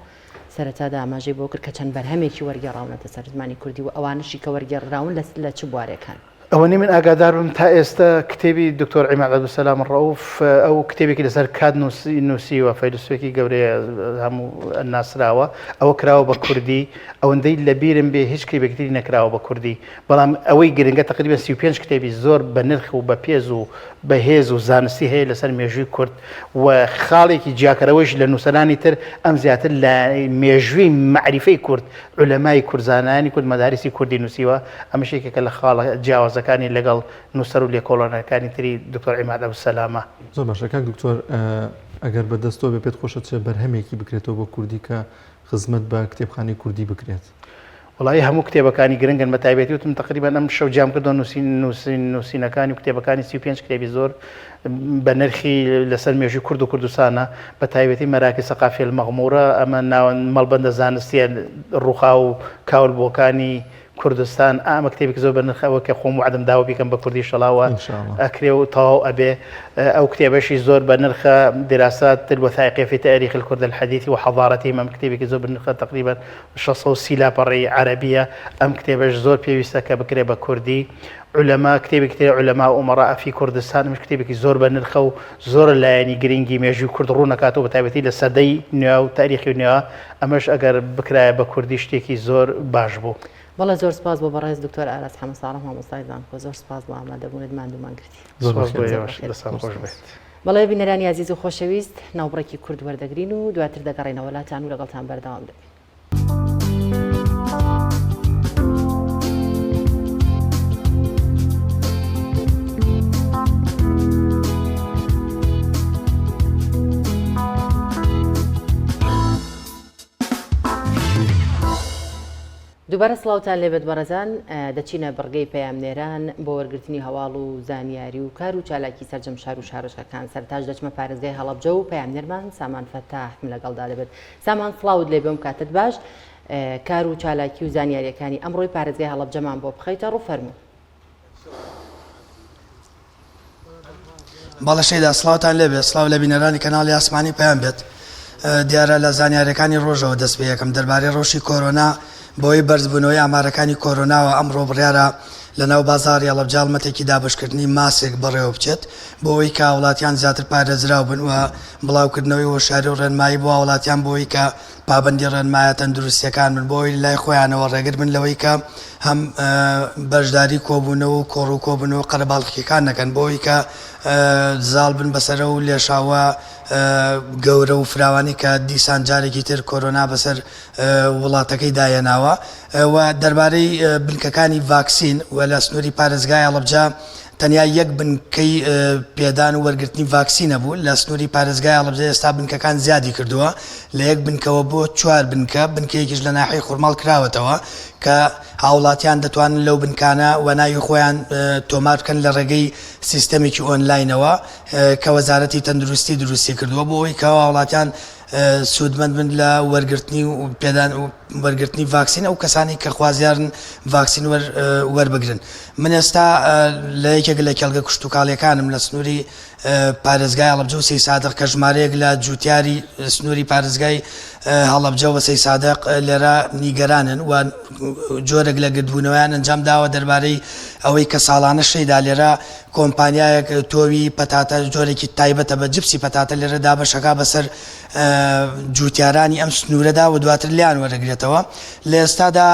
سەرەتادا ئاماژەی بۆ کرد کە چەند بەرهەمێکی وەرگێڕاونەتە سەر زمانی کوردی و ئەوانەشی کە وەرگێڕدراون لە چ بوارێکان؟ ئەوەنەی من ئاگادار بم تا ئێستە کتێبی دکتۆر عیماد عەبدولسەلام ڕەئوف ئەو کتێبێکی لەسەر کات نووسیوە فەیلسوفێکی گەورەیە هەموو ناسراوە ئەوە کراوە بە کوردی ئەوەندەی لەبیرم بێ هیچ کتێبێکی تری نەکراوە بە کوردی بەڵام ئەوەی گرنگە تقریبا 35 کتێبی زۆر بە نرخ و بە پێز و بەهێز و زانستی هەیە لەسەر مێژووی کورد و خاڵێکی جیاکەرەوەیش لە نووسەرانی تر ئەم زیاتر لە مێژووی مەعریفەی کورد عولەمای کورد زانایانی کورد مەداریسی کوردی نووسیوە، ئەمەش یەکێکە لە خاڵە جیاوازەکانی لەگەڵ نووسەر و لێکۆڵەرەکانی تری دکتۆر عیماد عەبدولسەلامە. زۆر باشە کاک دکتۆر ئەگەر بە دەستەوە بێ پێت خۆشە چ بەرهەمێکی بکرێتەوە بۆ کوردی کە خزمەت بە کتێبخانەی کوردی بکرێت؟ وەڵایی هەموو کتێبەکانی گرنگن بە تایبەتی وتم تەقریبەن ئەم شەو جیام کردەوە نووسین نووسین نووسینەکانی و کتێبەکانی 35 کتێبی زۆر بە نرخی لەسەر مێژووی کورد و کوردستانە بە تایبەتی مەراکی سەقافی المەغمورە ئەمە ناوەند مەڵبەندە زانستیە ڕووخاو و کاولبووەکانی کوردستان ئەمە کتێبێکی زۆر بە نرخ ئەوە کە خۆم وعدم داوە بیکەم بە کوردی شەڵاوە ئەکرێ و تەواو ئەبێ ئەو کتێبەشی زۆر بە نرخە دراسات الوثائقية في تاريخ الكرد الحديث وحضارتهم ئەم کتێبێکی زۆر بە نرخە تقریبا 630 لاپەڕەی عەرەبیە ئەم کتێبەش زۆر پێویستە کە بکرێ بە کوردی علماء کتێبێکی تری علماء امراء فی کوردستان ئەمش کتێبێکی زۆر بە نرخە و زۆر لایەنی گرنگی مێژووی کورد ڕوون ئەکاتەوە بە تایبەتی لە سەدەی نوێ و تاریخی نوێ ئەمەش ئەگەر بکرایە بە کوردی شتێکی زۆر باش بوو. بەڵێ زۆر سپاس بۆ بەڕێز دکتۆر ئاراس حەمە ساڵح مامۆستای زانکۆ زۆر سپاس بۆ ئامادەبوونت ماندوومان گرتی. زۆر سپاس بۆ ئێوەش دەستان خۆش بێت. بەڵێ بینەرانی ئازیز و خۆشەویست ناوبڕێکی کورت وەردەگرین و دواتر دەگەڕێینەوە لاتان و لەگەڵتان بەردەوام دەبین. دووبارە سڵاوتان لێبێت بەڕێزان، دەچینە بڕگەی پەیامنێران بۆ وەرگرتنی هەواڵ و زانیاری و کار و چالاکی سەرجەم شار و شارۆچکەکان، سەرەتاش دەچمە پارێزگای هەڵەبجە و پەیامنێرمان سامان فەتاحم لەگەڵدا دەبێت. سامان سڵاوت لێبێ و کاتت باش، کار و چالاکی و زانیارییەکانی ئەمڕۆی پارێزگای هەڵەبجەمان بۆ بخەیتە ڕوو فەرموو. بەڵێ شەیدا سڵاوتان لێبێت سڵاو لە بینەرانی کەناڵی ئاسمانی پەیام بێت دیارە لە زانیاریەکانی ڕۆژەوە دەست پێ یەکەم دەربارەی ڕەوشی کۆرۆنا بەهۆی بەرزبوونەوەی ئامارەکانی کۆرۆناوە ئەمڕۆ بڕیارە لەناو بازاڕی هەڵەبجە هەڵمەتێکی دابەشکردنی ماسک بەڕێوە بچێت بۆ ئەوەی کە هاوڵاتیان زیاتر پارێزراو بن و بڵاوکردنەوەی هۆشیاری و ڕێنمایی بۆ هاوڵاتیان بۆ ئەوەی کە پابەندی ڕێنمایە تەندروستییەکان بن بۆ ئەوەی لای خۆیانەوە ڕێگر بن لەوەی کە هەم بەشداری کۆبوونەوە و کۆڕ و کۆبوونەوە قەرەباڵخییەکان نەکەن بۆ ئەوەی کە زاڵ بن بەسەر ئەو لێشاوە گەورە و فراوانی کە دیسان جارێکی تر کۆرۆنا بەسەر وڵاتەکەی داهێناوە و دەربارەی بنکەکانی ڤاکسین و لە سنووری پارێزگای هەڵەبجە تەنیا یەک بنکەی پێدان و وەرگرتنی ڤاکسین هەبوو لە سنووری پارێزگای هەڵەبجە، ئێستا بنکەکان زیادی کردووە لە یەک بنکەوە بۆ چوار بنکە، بنکەیەکیش لە ناحیەی خورماڵ کراوەتەوە کە هاوڵاتیان دەتوانن لەو بنکانە و ناوی خۆیان تۆمار بکەن لە ڕێگەی سیستەمێکی ئۆنلاینەوە کە وەزارەتی تەندروستی دروستی کردووە بۆ ئەوەی کە هاوڵاتیان سوودمەند بن لە وەرگرتنی و پێدان و وەرگرتنی ڤاکسین ئەو کەسانی کە خوازیارن ڤاکسین وەربگرن من ئێستا لە یەکێک لە کێڵگە کشتوکاڵیەکانم لە سنووری پارێزگای هەڵەبجە و سەیسادق کە ژمارەیەک لە جوتیاری سنووری پارێزگای هەڵەبجە و سەیسادق لێرە نیگەرانن و جۆرێک لە گردبوونەوەیان ئەنجام داوە دەربارەی ئەوەی کە ساڵانە شەیدا لێرە کۆمپانیایەک تۆوی پەتاتە جۆرێکی تایبەتە بە جپسی پەتاتە لێرە دابەشەکا بەسەر جوتیارانی ئەم سنوورەدا و دواتر لێیان وەرەگرێتەوە لە ئێستادا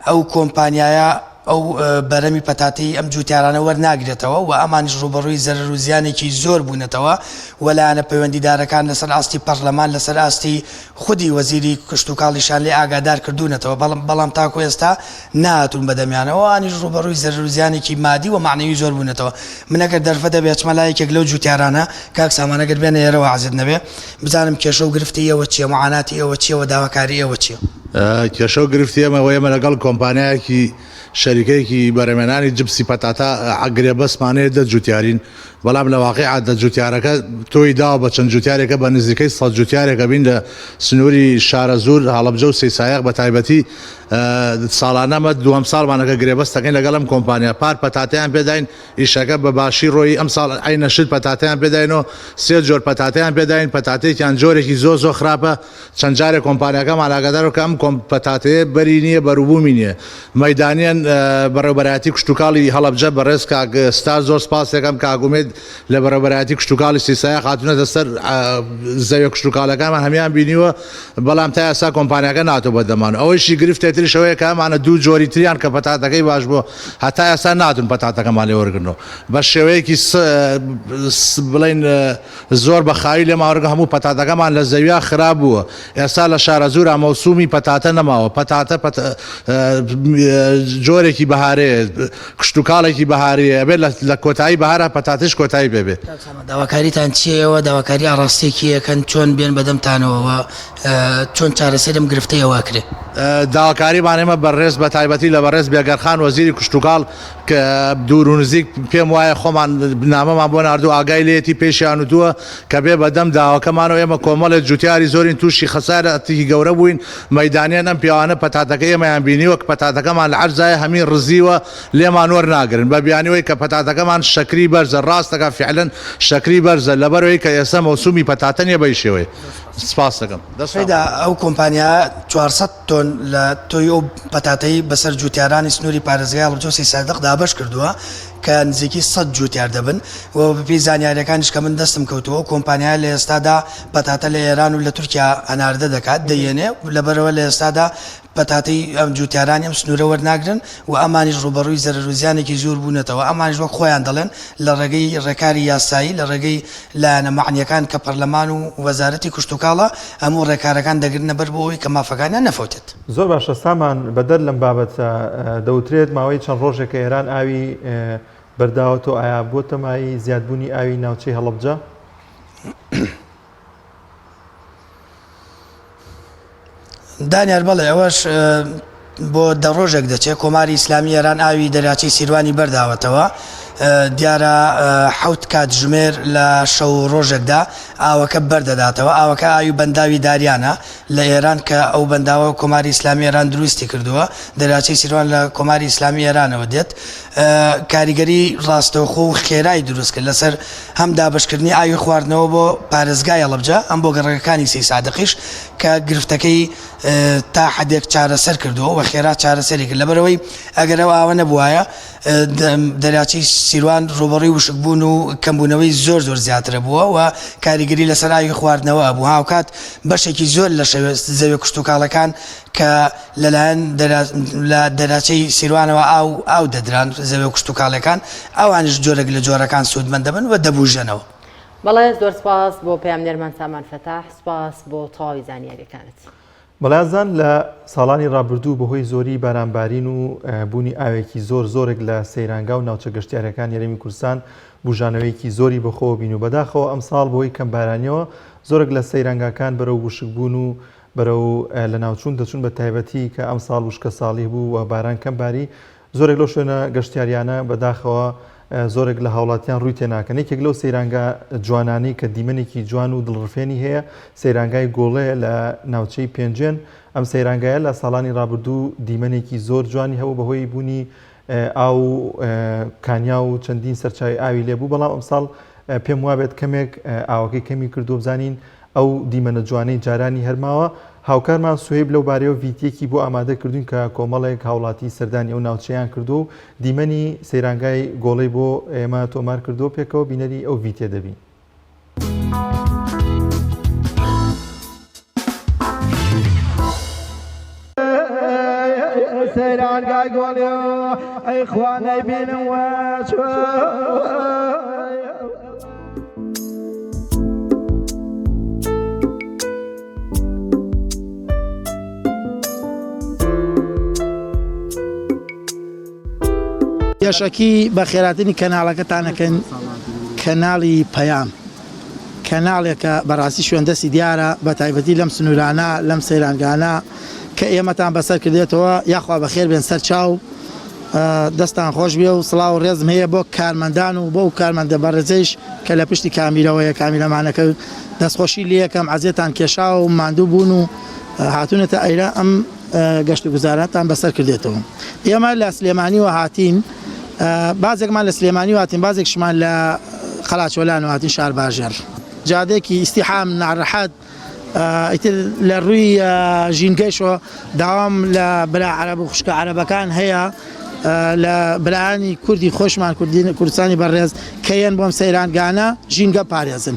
ئەو کۆمپانیایە ئەو بەرەمی پەتاتەی ئەم جوتیارانە وەرناگرێتەوە و ئەمانیش ڕووبەڕووی زەرەر و زیانێکی زۆر بوونەتەوە و لایەنە پەیوەندیدارەکان لەسەر ئاستی پەڕلەمان لەسەر ئاستی خودی وەزیری کشتوکاڵیشیان لێ ئاگادار کردوونەتەوە بەڵام تاکو ئێستا نەهاتوون بەدەمیانەوە ئەوانیش ڕووبەڕووی زەرەر و زیانێکی مادی و مەعنەوی زۆر بوونەتەوە من ئەگەر دەرفەت هەبێ ئەچمە لای یەکێک لەو جوتیارانە کاک سامان ئەگەر بێنە ئێرەوە عەزێت نەبێ بزانم کێشە و گرفتی ئێوە چییە معاناتی ئێوە چییە و داواکاری ئێوە چییە؟ کێشە و گرفتی ئێمە ئەوەیە ئێمە لەگەڵ کۆمپانیایەکی شەریکەیەکی بەرهەمهێنانی جپسی پەتاتە گرێبەستمان هەیە دە جوتیارین. بەڵام لە واقیعا دە جوتیارەکە تۆی داوە بە چەند جوتیارێکە بە نزیکەی سەد جوتیارێکە بین لە سنووری شارەزوور هەڵەبجە و سەیسایەق بە تایبەتی ساڵانە مە دووەم ساڵمانەکە گرێبەست دەکەین لەگەڵ ئەم کۆمپانیا پار پەتاتەیان پێداین ئیشەکە بە باشی ڕۆیی ئەمساڵ عەینە شت پەتاتەیان پێداین و سێ جۆر پەتاتەیان پێداین پەتاتەیەکیان جۆرێکی زۆر زۆر خراپە چەند جارێک کۆمپانیاکەمان ئاگادار کە ئەم کۆم پەتاتەیە بەری نییە بەروبوومی نییە مەیدانیان بەڕێوبەرایەتی کشتوکاڵی هەڵەبجە بەڕێز کاک ستار زۆر سپاس دەکەم کاک ئومێد لە بەڕێوبەرایەتی کشتوکاڵی سیسایە هاتوونەتە سەر زەویە کشتوکاڵەکانمان هەمیان بینیوە بەڵام تا ئێستا کۆمپانیاکە ناتۆ بەدەمان ئەوەیشی گرفتێ تریش ئەوەیە کە ئەمانە دوو جۆری تریان کە پەتاتەکەی باش بووە هەتا ئێستا ناتون پەتاتەکەمان لێ وەرگرنەوە بە شێوەیەکی بڵین زۆر بە خاوی لێمان وەرگە هەموو پەتاتەکەمان لە زەویا خراپ بووە ئێستا لە شارەزوورا مەوسومی پەتاتە نەماوە پەتاتە جۆرێکی بەهارەیە کشتوکاڵێکی بەهاریە ئەبێت لە کۆتایی بەهارە پەتاتەش کۆتایی پێ بێت. داواکاریتان چیە ئێوە داواکاری ئاڕاستەی کێ ئەکەن چۆن بێن بەدەمتانەوە و چۆن چارەسەری ئەم گرفتەی ئێوە ئەکرێ؟ داواکاریمان ئێمە بەڕێز بە تایبەتی لە بەڕێز بێگەرخان وەزیری کشتوکاڵ کە دوور و نزیک پێم وایە خۆمان نامەمان بۆ ناردوو ئاگای لێیەتی پێشیان وتووە کە بێ بەدەم داواکەمانەوە ئێمە کۆمەڵێ جوتیاری زۆرین تووشی خەسارەتێکی گەورە بووین مەیدانیان ئەم پیاوانە پەتاتەکە ئێمەیان بینیوە کە پەتاتەکەمان لە عەرزایە هەمی ڕزیوە لێمان وەرناگرن بە بیانووی کە پەتاتەکەمان شەکری بەرزە ڕاست دەکا فیعلەن شەکری بەرزە لەبەرئەوەی کە ئێستا مەوسومی پەتاتە نیە بەی شێوەیە سپاست دەکەم دەست شەیدا ئەو کۆمپانیا 400 تۆن لە تۆی ئەو پەتاتەی بەسەر جوتیارانی سنووری پارێزگای هەڵەبجە و سەیدسادق دابەش کردووە کە نزیکی 100 جوتیار دەبن و بەپێی زانیاریەکانیش کە من دەستم کەوتووە ئەو کۆمپانیایە لە ئێستادا پەتاتە لە ئێران و لە تورکیا هەناردە دەکات دەیێنێ لەبەرئەوە لە ئێستادا پەتاتەی ئەم جوتیارانی ئەم سنوورە وەرناگرن و ئەمانیش ڕووبەڕووی زەرەر و زیانێکی زۆر بوونەتەوە، ئەمانیش وەک خۆیان دەڵێن لە ڕێگەی ڕێکاری یاسایی، لە ڕێگەی لایەنە مەعنییەکان کە پەرلەمان و وەزارەتی کشتوکاڵە، هەموو ڕێکارەکان دەگرنە بەر بۆ ئەوەی کە مافەکانیان نەفەوتێت. زۆر باشە سامان، بەدەر لەم بابەتە، دەوترێت ماوەی چەند ڕۆژێکە ئێران ئاوی بەرداوەتەوە، ئایا بۆتە مایەی زیادبوونی ئاوی ناوچەی هەڵەبجە؟ دانیار، بەڵێ ئەوەش بۆ دە ڕۆژێک دەچێت کۆماری ئیسلامی ئێران ئاوی دەریاچەی سیروانی بەرداوەتەوە دیارە حەوت کاتژمێر لە شەو ڕۆژێکدا ئاوەکە بەردەداتەوە ئاوەکە ئاوی بەنداوی داریانە لە ئێران کە ئەو بەنداوە کۆماری ئیسلامی ئێران دروستی کردووە دەریاچەی سیروان لە کۆماری ئیسلامی ئێرانەوە دێت کاریگەری ڕاستەوخۆ و خێرای دروست کرد لەسەر هەم دابەشکردنی ئاوی خواردنەوە بۆ پارێزگای هەڵەبجە هەم بۆ گەڕەکەکانی سەیدسادقیش کە گرفتەکەی تا حدێک چارەسەر کردووە و خێرا چارەسەری کرد لەبەرەوەی ئەگەر ئەو ئاوە نەبوایە دەریاچەی سیروان ڕووبەڕووی وشکبوون و کەمبوونەوەی زۆر زۆر زیاترە بووە و کاریگەری لەسەر ئاوی خواردنەوە بوو هاوکات بەشێکی زۆر لە زەویە کشتوکاڵەکان کە لەلایەن لە دەراچەی سیروانەوە ئاو ئاو دەدران زەویە کشتوکاڵیەکان ئەوانیش جۆرێک لە جۆرەکان سوودمەند دەبن و دەبوژێنەوە. بەڵێ زۆر سپاس بۆ پەیامنێرمان سامان فەتاح سپاس بۆ تەواوی زانیاریەکانت. بەڵێ ئازیزان لە ساڵانی ڕابردوو بەهۆی زۆری بارانبارین و بوونی ئاوێکی زۆر زۆرێک لە سەیرانگا و ناوچە گەشتیارەکانی هەرێمی کوردستان بوژانەوەیەکی زۆری بەخۆوە بین و بەداخەوە ئەمساڵ بەهۆی کەمبارانیەوە زۆرێک لە سەیرانگاکان بەرەو وشکبوون و بەرەو لەناوچوون دەچوون بە تایبەتی کە ئەمساڵ وشکەساڵی بوو و باران کەم باری زۆرێک لەو شوێنە گەشتیاریانە بەداخەوە زۆرێک لە هاوڵاتیان ڕووی تێناکەن یەکێک لەو سەیرانگا جوانانەی کە دیمەنێکی جوان و دڵڕفێنی هەیە سەیرانگای گۆڵەیە لە ناوچەی پێنجوێن ئەم سەیرانگایە لە ساڵانی ڕابردوو دیمەنێکی زۆر جوانی هەبوو بەهۆی بوونی ئاو و کانیا و چەندین سەرچاوی ئاوی لێبوو بەڵام ئەمساڵ پێم وابێت کەمێک ئاوەکەی کەمی کردو بزانین ئەو دیمەنە جوانەی جارانی هەر ماوە، هاوکارمان سوهەیب لەو بارەیەوە ڤیتیەکی بۆ ئامادە کردووین کە کۆمەڵێک هاوڵاتی سەردانی ئەو ناوچەیان کردووە و دیمەنی سەیرانگای گۆڵەی بۆ ئێمە تۆمار کردووە، پێکەوە بینەری ئەو ڤیتیە دەبین. سەیرانگای گۆڵێ ئەی خوا نەیبینم وەچۆ. پێشەکی بەخێراتنی کەناڵەکەتان ئەکەن کەناڵی پەیام کەناڵێکە بەڕاستی شوێن دەستی دیارە بە تایبەتی لەم سنوورانە لەم سەیرانگانە کە ئێمەتان بەسەر کردێتەوە یاخوا بەخێر بێن سەر چاو. دەستان خۆش بێ و سڵاو و ڕێزم هەیە بۆ کارمەندان و بۆ ئەو کارمەندە بەڕێزەیش کە لە پشتی کامیرەوەیە کامیرەمانەکە دەستخۆشی لێکەم عەزێتان کێشاوە و ماندوو بوون و هاتوونەتە ئەیرە ئەم گەشت و گوزاراتان بەسەر کردێتەوە ئێمە لە سلێمانیوە هاتین بازێکمان لە سلێمانی هاتین بازێکشمان لە قەلاچۆلان هاتین شارباژێڕ جادێکی ئیستیحام ناڕەحەت ئیتر لە ڕووی ژینگەشەوە داوام لە برا عەرەب و خوشکە عەرەبەکان هەیە لە برایانی کوردی خۆشمان کوردستانی بەڕێز کە یەن بۆم سەیرانگانە ژینگە پارێزن.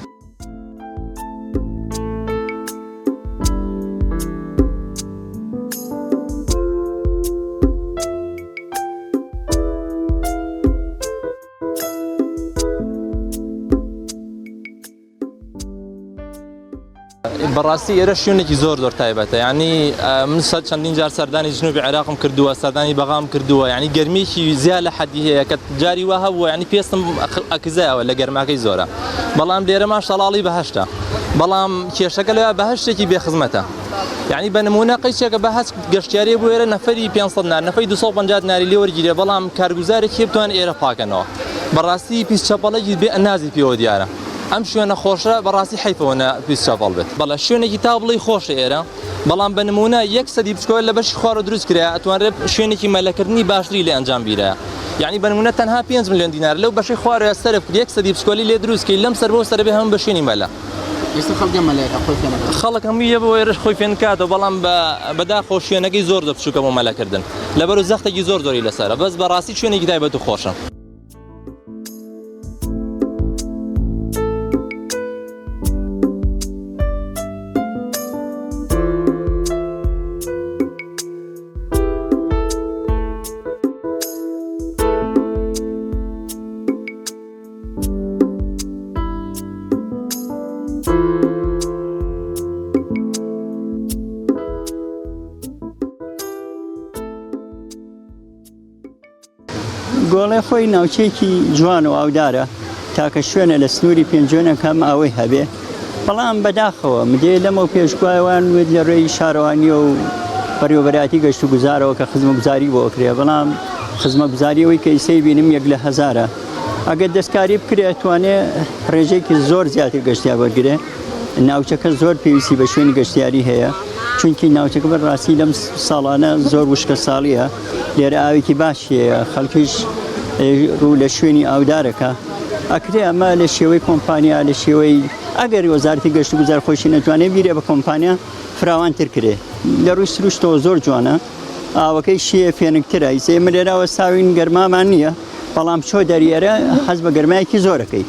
بەڕاستی ئێرە شوێنێکی زۆر زۆر تایبەتە ینی من سەر چەندین جار سەردانی جنوبی عێراقم کردووە سەردانی بەغام کردووە ینی گەرمیکی زیا لە حەدی هەیە کە جاری وا هەبووە ینی پێستم ئەکزایەوە لە گەرماکەی زۆرە بەڵام لێرە ماشەڵاڵی بەهشتە بەڵام کێشەکە لەوە بەهشتێکی بێخزمەتە یعنی بە نمونە قەیچێکە بە هەچ گەشتیارێ بۆ ئێرە نەفەری 500 نار نەفەری 250 ناری لێ وەرگیرێ بەڵام کارگوزارێکی بتوان ئێرە پاکەنەوە بەڕاستی پیس چەپەڵێکی بێ ئەنازی پێوە دیارە ئەم شوێنە خۆشە بەڕاستی حەیفەوە نە پیس چەپەڵ بێت بەڵێ شوێنێکی تا بڵێی خۆشە ئێرە بەڵام بە نمونە یەک سەدی بچکۆ لە بەشی خوارەوە دروست کرایە ئەتوانرێت شوێنێکی مەلەکردنی باشتری لێ ئەنجام بیرایە یعنی بە نمونە تەنها 5 ملیۆن دینار لەو بەشەی خوارەوە سەرف کرد یەک سەدی بچکۆلی لێ دروست کەی لەم سەر بۆ سەر بێ هەموو بە شوێنی مەلە ئێستا خەڵک مەلەکە خۆی فێنەکە خەڵک هەمووی یە بۆ ئێرەش خۆی فێنکاتەوە بەڵام بە بەداخەوە شوێنەکەی زۆر زۆر بچووکە بۆ مەلەکردن لەبەر و زەختێکی زۆر زۆری لەسەرە بەس بەڕاستی شوێنێکی تایبەت و خۆشە. گۆڵێ خۆی ناوچەیەکی جوان و ئاودارە، تاکە شوێنە لە سنووری پێنجوێنە کە ئەم ئاوەی هەبێ، بەڵام بەداخەوە مدێ لەمەو پێش گوایە وایان وت لە رێی شارەوانییە و بەڕێوەبەرایەتی گەشتوگوزارەوە کە خزمەگوزاری بۆ ئەکرێ، بەڵام خزمەگوزاری ئەوەی کە ئیسەی بینم یەک لە هەزارە، ئەگەر دەستکاری بکرێ ئەتوانێ رێژەیەکی زۆر زیاتر گەشتیار وەرگرێ. ناوچەکە زۆر پێویستی بە شوێنی گەشتیاری هەیە چونکی ناوچەکە بە ڕاستی لەم ساڵانە زۆر وشکە ساڵیە لێرە ئاوێکی باش هەیە خەڵکیش ڕوو لە شوێنی ئاودارەکە ئەکرێ ئەمە لە شێوەی کۆمپانیا لە شێوەی ئەگەر وەزارتی گەشت و گوزار خۆشی نەتوانێت بیرێ بە کۆمپانیا فراوانتر کرێ لە ڕووی سروشتەوە زۆر جوانە ئاوەکەی شێ فێنکترە ئیسە ئێمە لێراوە ساوین گەرمامان نییە بەڵام چۆ دەریێرە حەز بە گەرمایەکی زۆرەکەی.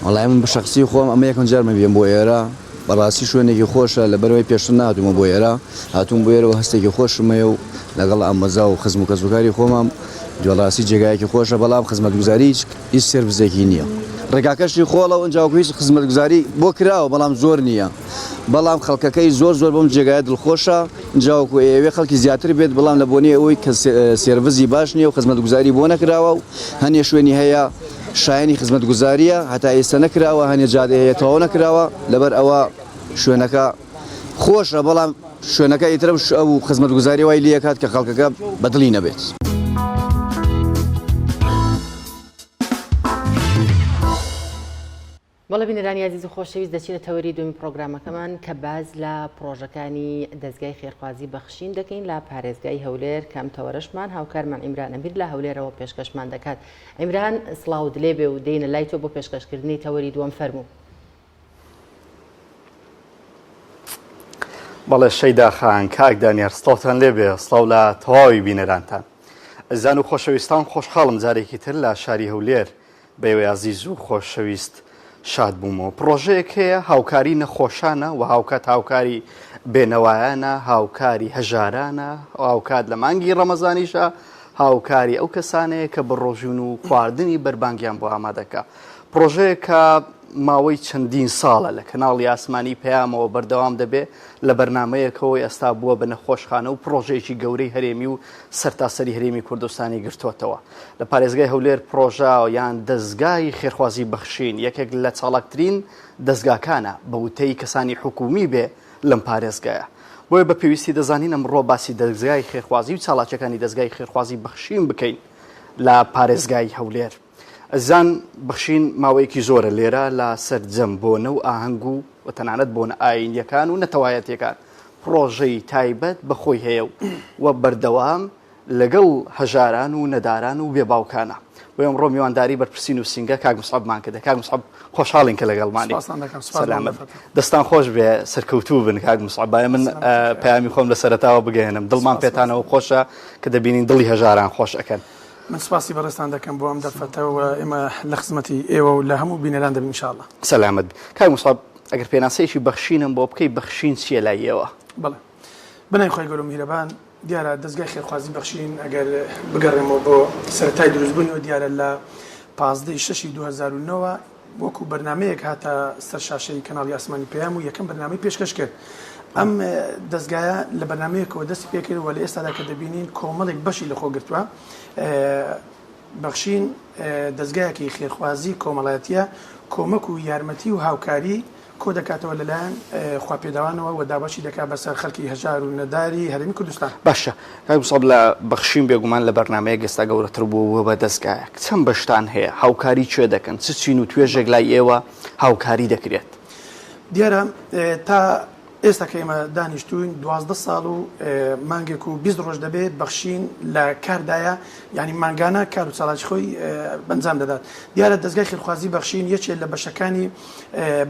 وەڵای من بە شەخسی خۆم ئەمە یەکەم جارمە بێم بۆ ئێرە بەڕاستی شوێنێکی خۆشە لەبەرەوەی پێشتر نهاتوومە بۆ ئێرە هاتووم بۆ ئێرەوە هەستێکی خۆشم هەیە و لەگەڵ ئامۆزا و خزم و کەسوکاری خۆمام بەڕاستی جێگایەکی خۆشە بەڵام خزمەتگوزاری هیچ هیچ سێرڤسێکی نییە ڕێگاکەشی خۆڵە و ئینجا هیچ خزمەتگوزاری بۆ کراوە بەڵام زۆر نییە بەڵام خەڵکەکەی زۆر زۆر بەم جێگایە دڵخۆشە ئینجاوەکو ئەیەوێ خەڵکی زیاتر بێت بەڵام لە بۆنەی ئەوەی کە سێرڤسی باش نییە و خزمەتگوزاری بۆ نەکراوە و هەنێ شوێنی هەیە شایەنی خزمەتگوزارییە هەتا ئێستا نەکراوە هەنێ جادەی هەیە تەواو نەکراوە لەبەر ئەوە شوێنەکە خۆشە بەڵام شوێنەکە ئیتر ئەو خزمەتگوزاری وای لێکات کە خەڵکەکە بەدڵی نەبێت. بەڵێ بینەرانی ئازیز و خۆشەویست دەچینە تەوەری دووەمی پڕۆگرامەکەمان کە باس لە پڕۆژەکانی دەزگای خێرخوازی بەخشین دەکەین لە پارێزگای هەولێر کە ئەم تەوەرەشمان هاوکارمان عیمران ئەمیر لە هەولێرەوە پێشکەشمان دەکات. عیمران سڵاوت لێبێ و دێینە لای تۆ بۆ پێشکەشکردنی تەوەری دووەم فەرموو. بەڵێ شەیدا خان کاک دانیار سڵاوتان لێبێ سڵاو لە تەواوی بینەرانتان ئەزیزان و خۆشەویستان خۆشحاڵم جارێکی تر لە شاری هەولێر بە ئێوەی ئازیز و خۆشەویست شاد بوومەوە. پڕۆژەیەک هەیە هاوکاری نەخۆشانە و هاوکات هاوکاری بێنەوایانە، هاوکاری هەژارانە، هاوکات لە مانگی ڕەمەزانیشە هاوکاری ئەو کەسانەیە کە بەڕۆژوون و خواردنی بەربانگیان بۆ ئامادەکە. پڕۆژەیەک کە. ماوەی چەندین ساڵە لە کەناڵی ئاسمانی پەیامەوە بەردەوام دەبێ لە بەرنامەیەکەوە ئێستا بووە بە نەخۆشخانە و پڕۆژەیەکی گەورەی هەرێمی و سەرتاسەری هەرێمی کوردستانی گرتۆتەوە. لە پارێزگای هەولێر پڕۆژە یان دەزگای خێرخوازی بەخشین یەکێک لە چاڵاکترین دەزگاکانە بە وتەی کەسانی حکوومی بێ لەم پارێزگایە. بۆیە بە پێویستی دەزانین ئەمڕۆ باسی دەزگای خێرخوازی و چالاکیەکانی دەزگای خێرخوازی بەخشین بکەین لە پارێزگای هەولێر. ئەزیزان بەخشین ماوەیەکی زۆرە لێرە لە سەرجەم بۆنە و ئاهەنگ و و تەنانەت بۆنە ئایینیەکان و نەتەوایەتیەکان پڕۆژەی تایبەت بە خۆی هەیە و و بەردەوام لەگەڵ هەژاران و نەداران و بێ باوکانە. بۆیە ئەمڕۆ میوانداری بەرپرسی نووسینگە کاک مسعەبمان کردە. کاک مسعەب خۆشحاڵین کە لەگەڵمانی. سپاستان دەکەم. سپاس بۆ سەلامەت. دەرفەتە. دەستان خۆش بێ سەرکەوتوو بن کاک مسعەب. بایە من سەلامەت. پەیامی خۆم لە سەرەتاوە بگەیەنم. دڵمان سپاس. پێتانەوە خۆشە کە دەبینین دڵی هەژاران خۆش ئەکەن. من سپاسی بەڕێزتان دەکەم بۆ ئەم دەرفەتە و ئێمە لە خزمەتی ئێوە و لە هەموو بینەران دەبین ان شاء اللە. سەلامەت بی. کاک مسعەب ئەگەر پێناسەیەکی بەخشینم بۆ بکەی بەخشین چییە لای ئێوە؟ بەڵێ. بەناوی خوای گەورە و میهرەبان. دیارە دەزگای خێرخوازی بەخشین ئەگەر بگەڕێمەوە بۆ سەرەتای دروستبوونیەوە دیارە لە 15 ی شەشی 2009 وەکو بەرنامەیەک هاتە سەر شاشەی کەناڵی ئاسمانی پەیام و یەکەم بەرنامەی پێشکەش کرد ئەم دەزگایە لە بەرنامەیەکەوە دەستی پێکرد و لە ئێستادا کە دەبینین کۆمەڵێک بەشی لەخۆ گرتووە بەخشین دەزگایەکی خێرخوازی کۆمەڵایەتیە کۆمەک و یارمەتی و هاوکاری کۆدەکاتەوە لەلایەن خواپێداوانەوە و دابەشی دەکات بەسەر خەلکی هەژار و نەداری هەرێمی کوردستان. باشە کاک موسعەب لە بەخشین بێگومان لە بەرنامەیەک ئێستا گەورەتر بووە بووە بە دەزگایەک چەند بەشتان هەیە هاوکاری کێ دەکەن چ چین و توێژێک لای ئێوە هاوکاری دەکرێت؟ دیارە تا ئێستا کە ئێمە دانیشتووین 12 ساڵ و مانگێک و 20 ڕۆژ دەبێت بەخشین لە کاردایە یعنی مانگانە کار و چالاکی خۆی بەنجام دەدات دیارە دەزگای خێرخوازی بەخشین یەکێ لە بەشەکانی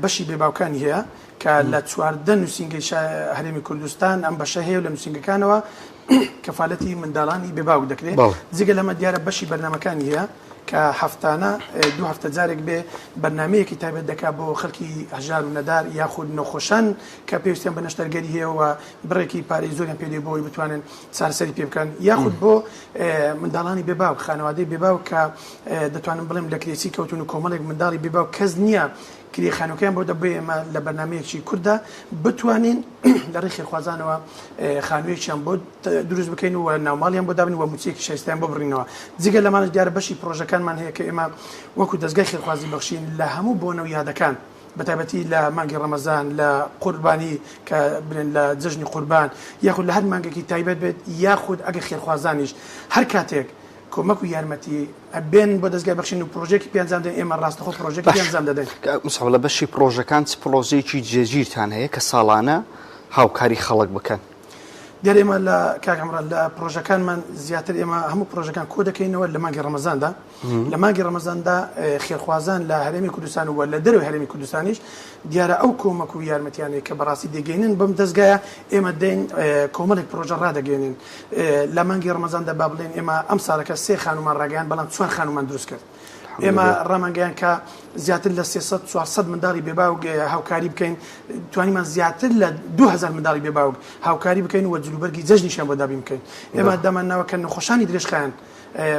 بەشی بێباوکانی هەیە کە لە 14 نووسینگەی هەرێمی کوردستان ئەم بەشە هەیە و لە نووسینگەکانەوە کەفالەتی منداڵانی بێباوک دەکرێت جگە لەمە دیارە بەشی بەرنمەکانی هەیە کە هەفتانە دوو هەفتە جارێک بێ بەرنمەیەکی تایبەت دەکات بۆ خەڵکی هەژار و نەدار یاخود نەخۆشان کە پێویستیان بە نەشتەرگەری هەیە و بڕێکی پارەی زۆریان پێ دێ بۆ ئەوەی بتوانن چارەسەری پێ بکەن یاخود بۆ منداڵانی بێباوک خانەوادەی بێباوک کە دەتوانم بڵێم لە کرێچی کەوتون و کۆمەڵێک منداڵی بێباوک کەس نییە کرێ خانووکەیان بۆ دەبێ ئێمە لە بەرنمەیەکی کورددا بتوانین لە ڕێی خێرخوازانەوە خانوویەکیان بۆ دروست بکەین و ناوماڵیان بۆ دابن و مووچەیەکی شایستەیان بۆ بڕینەوە جگە لەمانەش دیارە بەشی پرۆژەکانمان هەیە کە ئێمە وەکو دەزگای خێرخوازی بەخشین لە هەموو بۆنە و یادەکان بەتایبەتی لە مانگی ڕەمەزان لە قوربانی کە بلێن لە جەژنی قوربان یاخود لە هەر مانگێکی تایبەت بێت یاخود ئەگەر خێرخوازانیش هەر کاتێک کۆمەک و یارمەتی بێن بۆ دەزگای بەخشین و پرۆژێکی پێ ئەنجام دەدەین ئێمە ڕاستەخۆ پرۆژێکی پێ ئەنجام دەدەین. کاک موسعەب لە بەشی پرۆژەکان چ پرۆژەیەکی جێگیرتان هەیە کە ساڵانە هاوکاری خەڵک بکەن؟ دیارە ئێمە لە کاک عەمران لە پرۆژەکانمان زیاتر ئێمە هەموو پرۆژەکان کۆ دەکەینەوە لە مانگی ڕەمەزاندا لە مانگی ڕەمەزاندا خێرخوازان لە هەرێمی کوردستان و لە دەرەوەی هەرێمی کوردستانیش دیارە ئەو کۆمەک و یارمەتیانەی کە بەڕاستی دەگەینن بەم دەزگایە ئێمە دێین کۆمەڵێک پرۆژە ڕادەگەێنین لە مانگی ڕەمەزاندا با بڵێن ئێمە ئەم ساڵەکە سێ خانومان ڕاگەیان بەڵام چوار خانومان دروست کرد ئێمە ڕامانگەیان کە زیاتر لە 300 400 منداڵی بێباوک هاوکاری بکەین توانیمان زیاتر لە 2000 منداڵی بێباوک هاوکاری بکەین و جلوبەرگی جەژنیشیان بۆ دابین بکەین ئێمە دامان ناوە کە نەخۆشانی درێژخایەن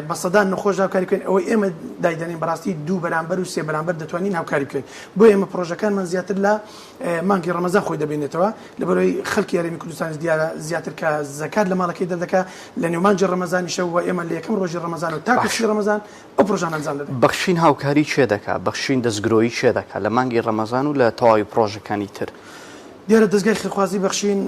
بە سەدان نەخۆش هاوکاری بکەین ئەوەی ئێمە دایدەنێین بەڕاستی دوو بەرامبەر و سێ بەرامبەر دەتوانین هاوکاری بکەین بۆ ئێمە پرۆژەکانمان زیاتر لە مانگی ڕەمەزان خۆی دەبینێتەوە لەبەرەوەی خەڵکی هەرێمی کوردستانیش دیارە زیاتر کە زەکات لە ماڵەکەی دەردەکا لە نێو مانگی ڕەمەزانیشە و ئێمە لە یەکەم ڕۆژی ڕەمەزان و تاکو سی ڕەمەزان ئەو پرۆژانە ئەنجام دەدەین. بەخشین هاوکاری کێ دەکا؟ بەخشین دەستگرۆیی کێ دەکا لە مانگی ڕەمەزان و لە تەواوی پرۆژەکانی تر؟ دیارە دەزگای خێرخوازی بەخشین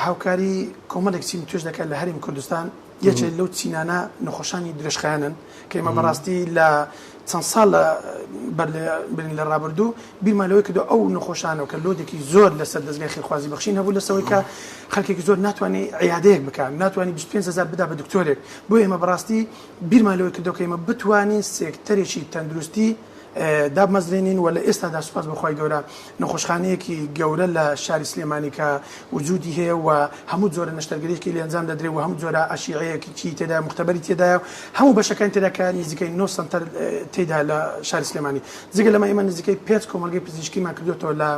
هاوکاری کۆمەڵێک چین و توێژ دەکات لە هەرێمی کوردستان، یەکێ لەو چینانە نەخۆشانی درێژخایەنن کە ئێمە بەڕاستی لە چەند ساڵ لە بەر بن لە ڕابردوو بیرمان لەوەی کردو ئەو نەخۆشانەوە کە لۆدێکی زۆر لەسەر دەزگای خێرخوازی بەخشین هەبوو لەسەوەی کە خەلکێکی زۆر ناتوانێت عیادەیەک بکات ناتوانێت 25 هەزار بدا بە دکتۆرێک بۆ ئێمە بەڕاستی بیرمان لەوەی کردو کە ئێمە بتوانین سێکتەرێکی تەندروستی دابمەزرێنین و لە ئێستادا سوپاس بۆ خوای گەورە نەخۆشخانەیەکی گەورە لە شاری سلێمانی کە وجودی هەیە و هەموو جۆرە نەشتەرگەریەکی لێ ئەنجام دەدرێت و هەموو جۆرە ئەشیعەیەکی تێدایە موختەبەری تێدایە و هەموو بەشەکانی تێدا کە نزیکەی نۆ سەنتەر تێدا لە شاری سلێمانی جگە لەمە ئێمە نزیکەی پێنج کۆمەڵگەی پزیشکیمان کردوێتەوە لە.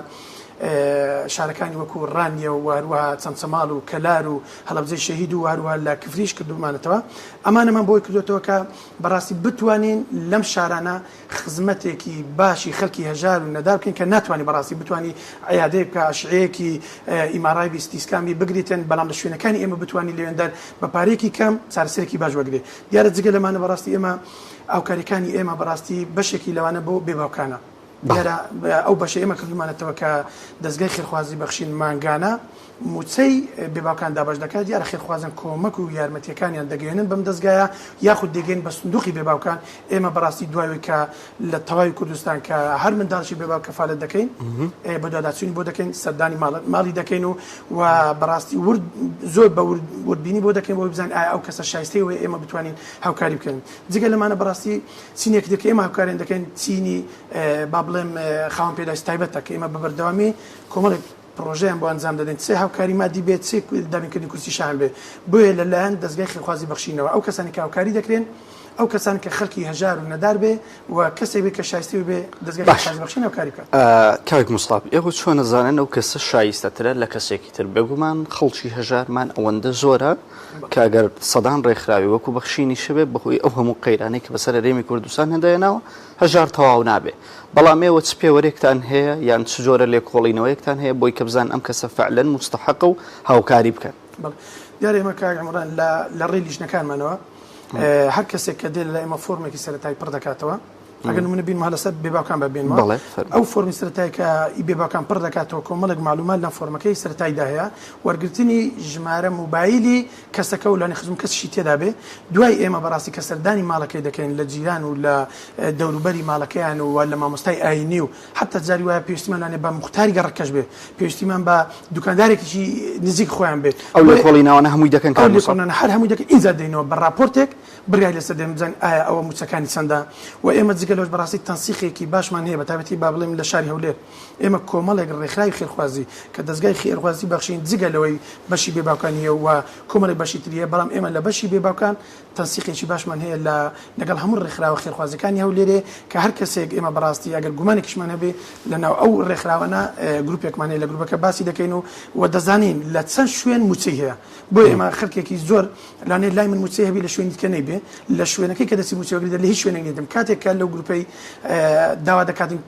شارەکانی وەکو ڕانیە و هەروەها چەمچەماڵ و کەلار و هەڵەبجەی شەهید و هەروەها لە کفریش کردوومانەتەوە. ئەمانەمان بۆی کردووەتەوە کە بەڕاستی بتوانین لەم شارانە خزمەتێکی باشی خەلکی هەژار و نەدار بکەین کە ناتوانی بەڕاستی بتوانی عیادەیەک بکا ئەشعەیەکی ئیمارای بی ستی سکان بی بگریتن بەڵام لە شوێنەکانی ئێمە بتوانی لەوێندەر بە پارەیەکی کەم چارەسەرێکی باش وەگرێ دیارە جگە لەمانە بەڕاستی ئێمە هاوکاریەکانی ئێمە بەڕاستی بەشێکی لەوانە بۆ بێ باوکانە دیارە ئەو بەشەی ئێمە کردومانەتەوە کە دەزگای خێرخوازی بەخشین مانگانە مووچەی بێباوکان دابەش دەکات، دیارە خێرخوازان کۆمەک و یارمەتییەکانیان دەگەیەنن بەم دەزگایە یاخود دەیگەیەنن بە سندوقی بێباوکان، ئێمە بەڕاستی دوای ئەوەی کە لە تەواوی کوردستان کە هەر منداڵێکی بێباوک کەفالەت دەکەین بەدواداچوونی بۆ دەکەین سەردانی ماڵی دەکەین و و بەڕاستی ورد زۆر بە وردبینی بۆ دەکەین بۆ بزانین ئایا ئەو کەسە شایستەی ئەوەیە ئێمە بتوانین هاوکاری بکەین جگە لەمانە بەڕاستی چینێکی تر کە ئێمە هاوکاریان دەکەین چینی با بڵێم خاوەن پێداویستی تایبەتە کە ئێمە بە بەردەوامی کۆمەڵێک پڕۆژەیان بۆ ئەنجام دەدەین، چ هاوکاری مادی بێت، چ دابینکردنی کورسی شایان بێت، بۆیە لە لایەن دەزگای خێرخوازی بەخشینەوە ئەو کەسانەی کە هاوکاری دەکرێن، ئەو کەسانە کە خەلکی هەژار و نەدار بێ و کەسێک بێت کە شایستەی بێ دەزگای خێرخوازی بەخشین هاوکاری بکات. کاک موسعەب ئێوە چۆن ئەزانن ئەو کەسە شایستەترە لە کەسێکی تر؟ بێگومان خەڵکی هەژارمان ئەوەندە زۆرە کە ئەگەر سەدان ڕێکخراوی وەکو بەخشینیش هەبێ بەهۆی ئەو هەموو قەیرانەی کە بەسەر هەرێمی کوردستان هێندایەناوە هەژار تەواو نابێ. بەڵام ئێوە چ پێوەرێکتان هەیە یان چ جۆرە لێکۆڵینەوەیەکتان هەیە بۆی کە بزانن ئەم کەسە فعلەن موستەحەقە و هاوکاری بکەن؟ بەڵێ دیارە ئێمە کاک عومران لە لە ڕێی لیژنەکانمانەوە هەر کەسێک کە دێ لە لای ئێمە فۆرمێکی سەرەتایی پڕ دەکاتەوە ئەگەر نمونە بینمە لەسەر بێباوکان بە بێنمەوە بەڵێ فەرموو. ئەو فۆرمی سەرەتایی کە ئی بێباوکان پڕ دەکاتەوە کۆمەڵێک مەعلومات لەم فۆرمەکەی سەرەتاییدا هەیە وەرگرتنی ژمارە موبایلی کەسەکە و لانی خزم کەسیشی تێدا بێ دوای ئێمە بەڕاستی کە سەردانی ماڵەکەی دەکەین لە جیران و لە دەوروبەری ماڵەکەیان و لە مامۆستای ئاینی و حەتا جاری وایە پێویستیمان لانێ بە موختاری گەڕەکەش بێ پێویستیمان بە دوکاندارێکیشی نزیک خۆیان بێ ئەو لێکۆڵینەوانە هەمووی دەکەن ئەو لێکۆڵینەوانە هەر هەمووی دەکەن ئینجا دێینەوە بە ڕاپۆرتێک بڕیاری لەسەر دەین بزانین ئایا ئەوە مووچەکانی چەندە و ئێمە جگە لەوەش بەڕاستی تەنسیقێکی باشمان هەیە بە تایبەتی با بڵێم لە شاری هەولێر ئێمە کۆمەڵێک ڕێکخراوی خێرخوازی کە دەزگای خێرخوازی بەخشین جگە لەوەی بەشی بێ باوکان هەیە و کۆمەڵێک بەشی تری هەیە بەڵام ئێمە لە بەشی بێ باوکان تەنسیقێکی باشمان هەیە لە لەگەڵ هەموو ڕێکخراوە خێرخوازیەکانی هەولێرێ کە هەر کەسێک ئێمە بەڕاستی ئەگەر گومانێکیشمان هەبێ لە ناو ئەو ڕێکخراوانە گروپێکمان هەیە لە گروپەکە باسی دەکەین و و دەزانین لە چەند شوێن مووچەی هەیە بۆیە ئێمە خەلکێکی زۆر لانێ لای من مووچەی هەبی لە شوێنی دیکە نەیبێ لە شوێنەکەی کە دەچی مووچەی وەگریت لە هیچ شوێنێک نیتم کاتێک کە لەو گروپەی داوا دەکاتین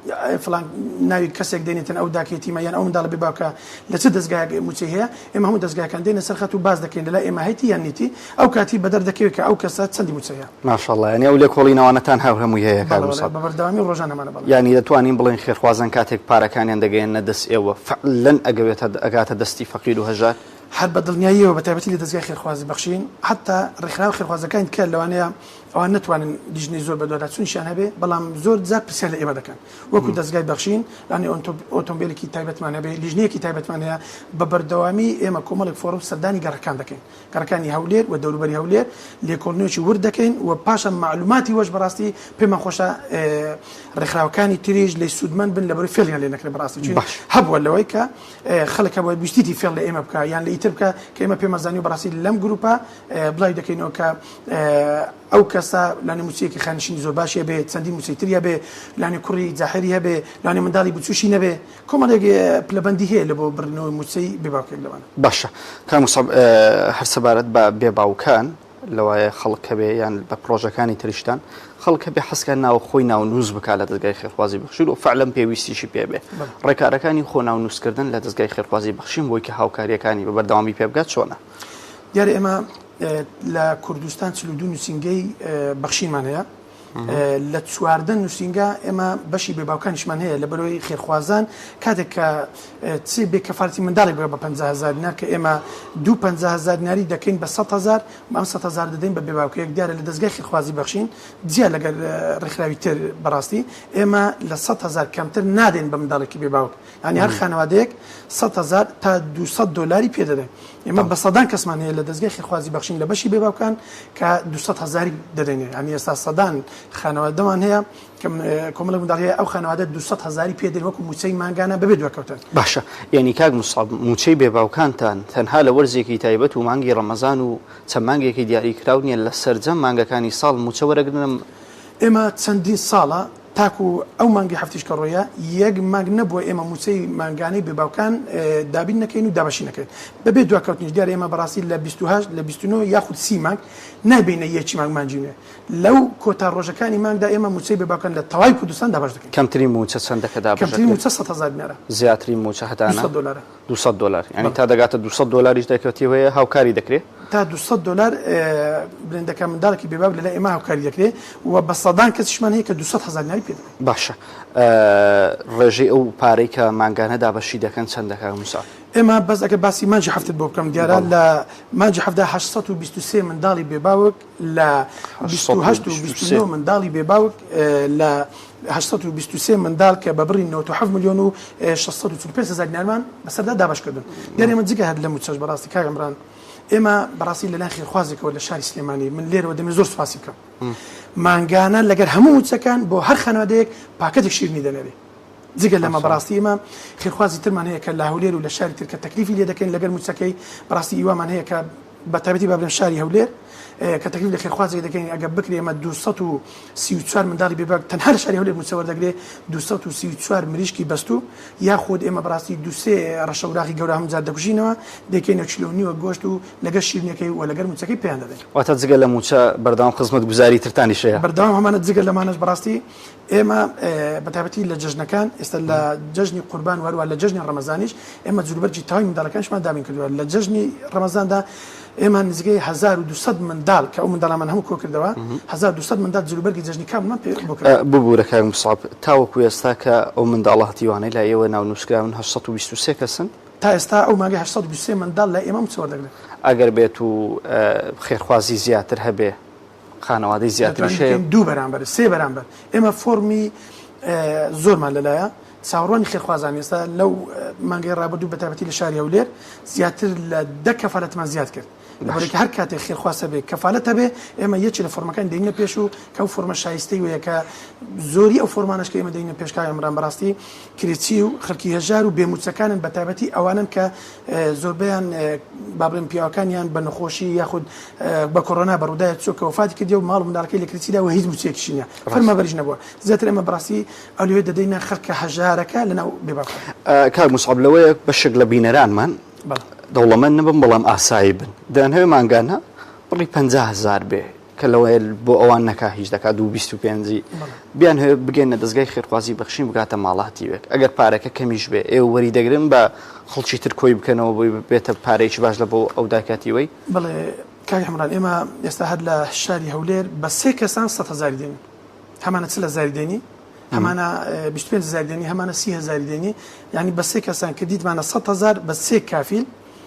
فلان ناوی کەسێک دێنێتن ئەو داکێتیمە یان ئەو منداڵە بێ باوکە لە چ دەزگایەک مووچەی هەیە ئێمە هەموو دەزگاکان دێنە سەر خەت و باس دەکەین لەلای ئێمە هەیتی یان نیتی ئەو کاتی بەدەر دەکەوێت کە ئەو کەسە چەندی مووچەی هەیە. ماشاءاللە یانی ئەو لێکۆڵینەوانەتان هەر هەمووی هەیە کاک بەڵێ بەڵێ موسعەب. بە بەردەوامی و ڕۆژانە هەمانە بەڵێ. یانی دەتوانین بڵێین خێرخوازان کاتێک پارەکانیان دەگەیەننە دەست ئێوە فعلەن ئەگەوێتە ئەگاتە دەستی فەقیر و هەژار؟ هەر بە دڵنیاییەوە بە تایبەتی لە دەزگای خێرخوازی بەخشین حەتا ڕێکخراوە خێرخوازەکانی دیکە لەوانەیە ئەوان نەتوانن لیژنەی زۆر بەدواداچوونیشیان هەبێ بەڵام زۆر جار پرسیار لە ئێمە دەکەن وەکو دەزگای بەخشین لانی ئۆتۆمبیلێکی تایبەتمان هەبێ لیژنەیەکی تایبەتمان هەیە بە بەردەوامی ئێمە کۆمەڵێک فۆڕم سەردانی گەڕەکان دەکەین گەڕەکانی هەولێر و دەوروبەری هەولێر لێکۆڵینەوەکی ورد دەکەین و پاشان مەعلوماتی وەش بەڕاستی پێمان خۆشە ڕێکخراوەکانی تریش لێی سوودمەند بن لەبەرەوەی فێڵیان لێ نەکرێت بەڕاستی چون هەبووە لەوەی کە خەڵک هەبووە ویستیتی فێڵ لە ئێمە بکە یان لە ئیتر بکە کە ئێمە پێمان زانیوە بەڕاستی لەم گروپە بڵاوی دەکەینەوە کە ئەو کەسە لانێ مووچەیەکی خانەنشینی زۆر باشی هەبێ چەندین مووچەی تری هەبێ لانێ کوڕی جاحێری هەبێ لانێ منداڵی بچووشی نەبێ کۆمەڵێک پلەبەندی هەیە لە بۆ بڕینەوەی مووچەی بێ باوکێک لەوانە. باشە کاک موسعەب هەر سەبارەت بە بێ باوکان لەوایە خەڵک هەبێ یان بە پڕۆژەکانی تریشتان خەڵک هەبێ حەزکە ناو خۆی ناونووس بکا لە دەزگای خێرخوازی بەخشین و فعلەن پێویستیشی پێ بێ ڕێکارەکانی خۆ ناونووسکردن لە دەزگای خێرخوازی بەخشین بۆی کە هاوکارییەکانی بە بەردەوامی پێ بگات چۆنە؟ دیارە ئێمە لە کوردستان 42 نووسینگەی بەخشینمان هەیە لە 14 نووسینگە ئێمە بەشی بێباوکانیشمان هەیە لە بەرەوەی خێرخوازان کاتێک کە چ بێ کەفارەتی منداڵێک بگە بە 500 هەزار دینار کە ئێمە دوو 500 هەزار دیناری دەکەین بە 100 هەزار ئەم 100 هەزار دەدەین بە بێباوکەیەک دیارە لە دەزگای خێرخوازی بەخشین جیا لەگەر ڕێکخراوی تر بەڕاستی ئێمە لە 100 هەزار کەمتر نادەین بە منداڵێکی بێباوک یانی هەر خانەوادەیەک 100 هەزار تا 200 دۆلاری پێ دەدەین ئێمە بە سەدان کەسمان هەیە لە دەزگای خێرخوازی بەخشین لە بەشی بێباوکان کە 200 هەزاری دەدەینێ یانی ئێستا سەدان خانەوادەمان هەیە کە کۆمەڵێک منداڵ هەیە ئەو خانەوادە 200 هەزاری پێ دەین وەکو مووچەی مانگانە بەبێ دواکەوتن. باشە یانی کاک موسعەب مووچەی بێباوکانتان تەنها لە وەرزێکی تایبەت و مانگی ڕەمەزان و چەند مانگێکی دیاری کراو نیە لە سەرجەم مانگەکانی ساڵ مووچە وەرەگرن؟ ئێمە چەندین ساڵە. تاکو ئەو مانگی هەفتیش کە ڕۆیە یەک مانگ نەبووە ئێمە مووچەی مانگانەی بێ باوکان دابین نەکەین و دابەشی نەکەین بەبێ دواکەوتنیش دیارە ئێمە بەڕاستی لە 28 لە 29 یاخود سی مانگ نابینە یەکی مانگ مانگی نوێ لەو کۆتا ڕۆژەکانی مانگدا ئێمە مووچەی بێ باوکان لە تەواوی کوردستان دابەش دەکەین. کەمترین مووچە چەندە کە دابەش کەمترین مووچە 100 هەزار دینارە. زیاترین مووچە هەتانە؟ 200 دۆلارە. 200 دۆلار یانی تا دەگاتە 200 دۆلاریش دایکەتی هەیە هاوکاری دەکرێ؟ تا 200 دۆلار بڵێن دەکا منداڵێکی بێ باوک لەلای ئێمە هاوکاری دەکرێ و بە سەدان کەسیشمان هەیە کە 200 هەزار دیناری پێ دەدەین. باشە ڕێژەی ئەو پارەی کە مانگانە دابەشی دەکەن چەندە کاک موسعەب؟ ئێمە بەس ئەگەر باسی مانگی حەفتت بۆ بکەم دیارە لە مانگی حەفتدا 823 منداڵی بێ باوک لە 28 و 29 منداڵی بێ باوک لە 823 منداڵ کە بە بڕی 97 ملیۆن و 645 هەزار دینارمان بەسەردا دابەش کردن. دیارە ئێمە جگە هەر لە مووچەش بەڕاستی کاک عمران ئێمە بەڕاستی لەلایەن خێرخوازێکەوە لە شاری سلێمانی من لێرەوە دەمێ زۆر سوپاسی بکەم مانگانە لەگەر هەموو مووچەکان بۆ هەر خانەوادەیەک پاکەتێک شیرینی دەنێرێ. جگە لەمە بەڕاستی ئێمە خێرخوازی ترمان هەیە کە لە هەولێر و لە شاری تر کە تەکلیفی لێ دەکەین لەگەر مووچەکەی بەڕاستی ئیوامان هەیە کە بە تایبەتی با بڵێم شاری هەولێر کە تەکلیف لە خێرخوازێک دەکەین ئەگەر بکرێ ئێمە 234 منداڵی بێباک تەنها لە شاری هەولێر مووچە وەردەگرێ 234 مریشکی بەستوو یاخود ئێمە بەڕاستی دوو سێ ڕەشەوراغی گەورە هەموو جار دەکوژینەوە دەیکەینە کیلۆ نیوە گۆشت و لەگەر شیرنیەکەی و لەگەر مووچەکەی پێیان دەدەین. واتە جگە لە مووچە بەردەوام خزمەتگوزاری ترتانیش هەیە؟ بەردەوام هەمانە جگە لەمانەش بەڕاستی ئێمە بە تایبەتی لە جەژنەکان ئێستا لە جەژنی قوربان و هەروەها لە جەژنی ڕەمەزانیش ئێمە جلوبەرگی تەواوی منداڵەکانیشمان دابین کردووە لە جەژنی ڕەمەزاندا ئێمە نزیکەی 1200 منداڵ کە ئەو منداڵانمان هەموو کۆکردەوە 1200 منداڵ جلوبەرگی جەژنی کاملمان پێ بۆ کرا. ببورە کاک موسعەب تاوەکو ئێستا کە ئەو منداڵە هەتیوانەی لای ئێوە ناونووسکراون 823 کەسن؟ تا ئێستا ئەو مانگەی 823 منداڵ لای ئێمە مووچە وەردەگرن. ئەگەر بێت و خێرخوازی زیاتر هەبێ خانەوادەی زیاتریش هەیە. دوو بەرامبەر سێ بەرامبەر ئێمە فۆرمی زۆرمان لەلایە چاوەڕوانی خێرخوازان ئێستا لەو مانگەی ڕابردوو بەتایبەتی لە شاری هەولێر زیاتر لە دە کەفالەتمان زیاد کرد لەبەرئەوەی هەر کاتێک خێرخواز هەبێ کەفالەت هەبێ ئێمە یەکێ لە فۆرمەکان دەینە پێش و کە ئەو فۆرمە شایستەی وەیە کە زۆری ئەو فۆرمانەش کە ئێمە دەینە پێش کاک عمران بەڕاستی کرێچی و خەڵکی هەژار و بێموچەکانن بەتایبەتی ئەوانن کە زۆربەیان با بڵێم پیاوەکانیان بە نەخۆشی یاخود بە کۆرۆنا بە ڕووداوێک چووە کە وەفاتی کردیە و ماڵ و منداڵەکەی لە کرێچیدا و هیچ مووچەیەکیشی نییە فەرمانبەریش نەبووە زیاتر ئێمە بەڕاستی ئەولەویەت دەدەینە خەڵکە هەژارەکە لەناو بێباوکان. کاک موسعەب لەوەیە بەشێک لە بینەرانمان دەوڵەمەند نەبن بەڵام ئاسایی بن دەیانهەوێ مانگانە بڕی 50 هەزار بێ کە لەوەیە بۆ ئەوان نەکا هیچ دەکات دوو 25 بیان هەوێ بگەنە دەزگای خێرخوازی بەخشین بگاتە ماڵاتیوێک ئەگەر پارەکە کەمیش بێ ئێوە وەری دەگرن بە خەڵکی تر کۆی بکەنەوە بۆی بێتە پارەیەکی باش لە بۆ ئەو داکاتیوەی؟ بەڵێ کاک عمران ئێمە ئێستا هەر لە شاری هەولێر بە سێ کەسان 100 هەزاری دێنین هەمانە 40 هەزاری دێنی هەمانە 25 هەزاری دێنی هەمانە 30 هەزاری دێنی یعنی بە سێ کەسان کە دیتمانە 100 هەزار بە سێ کافیل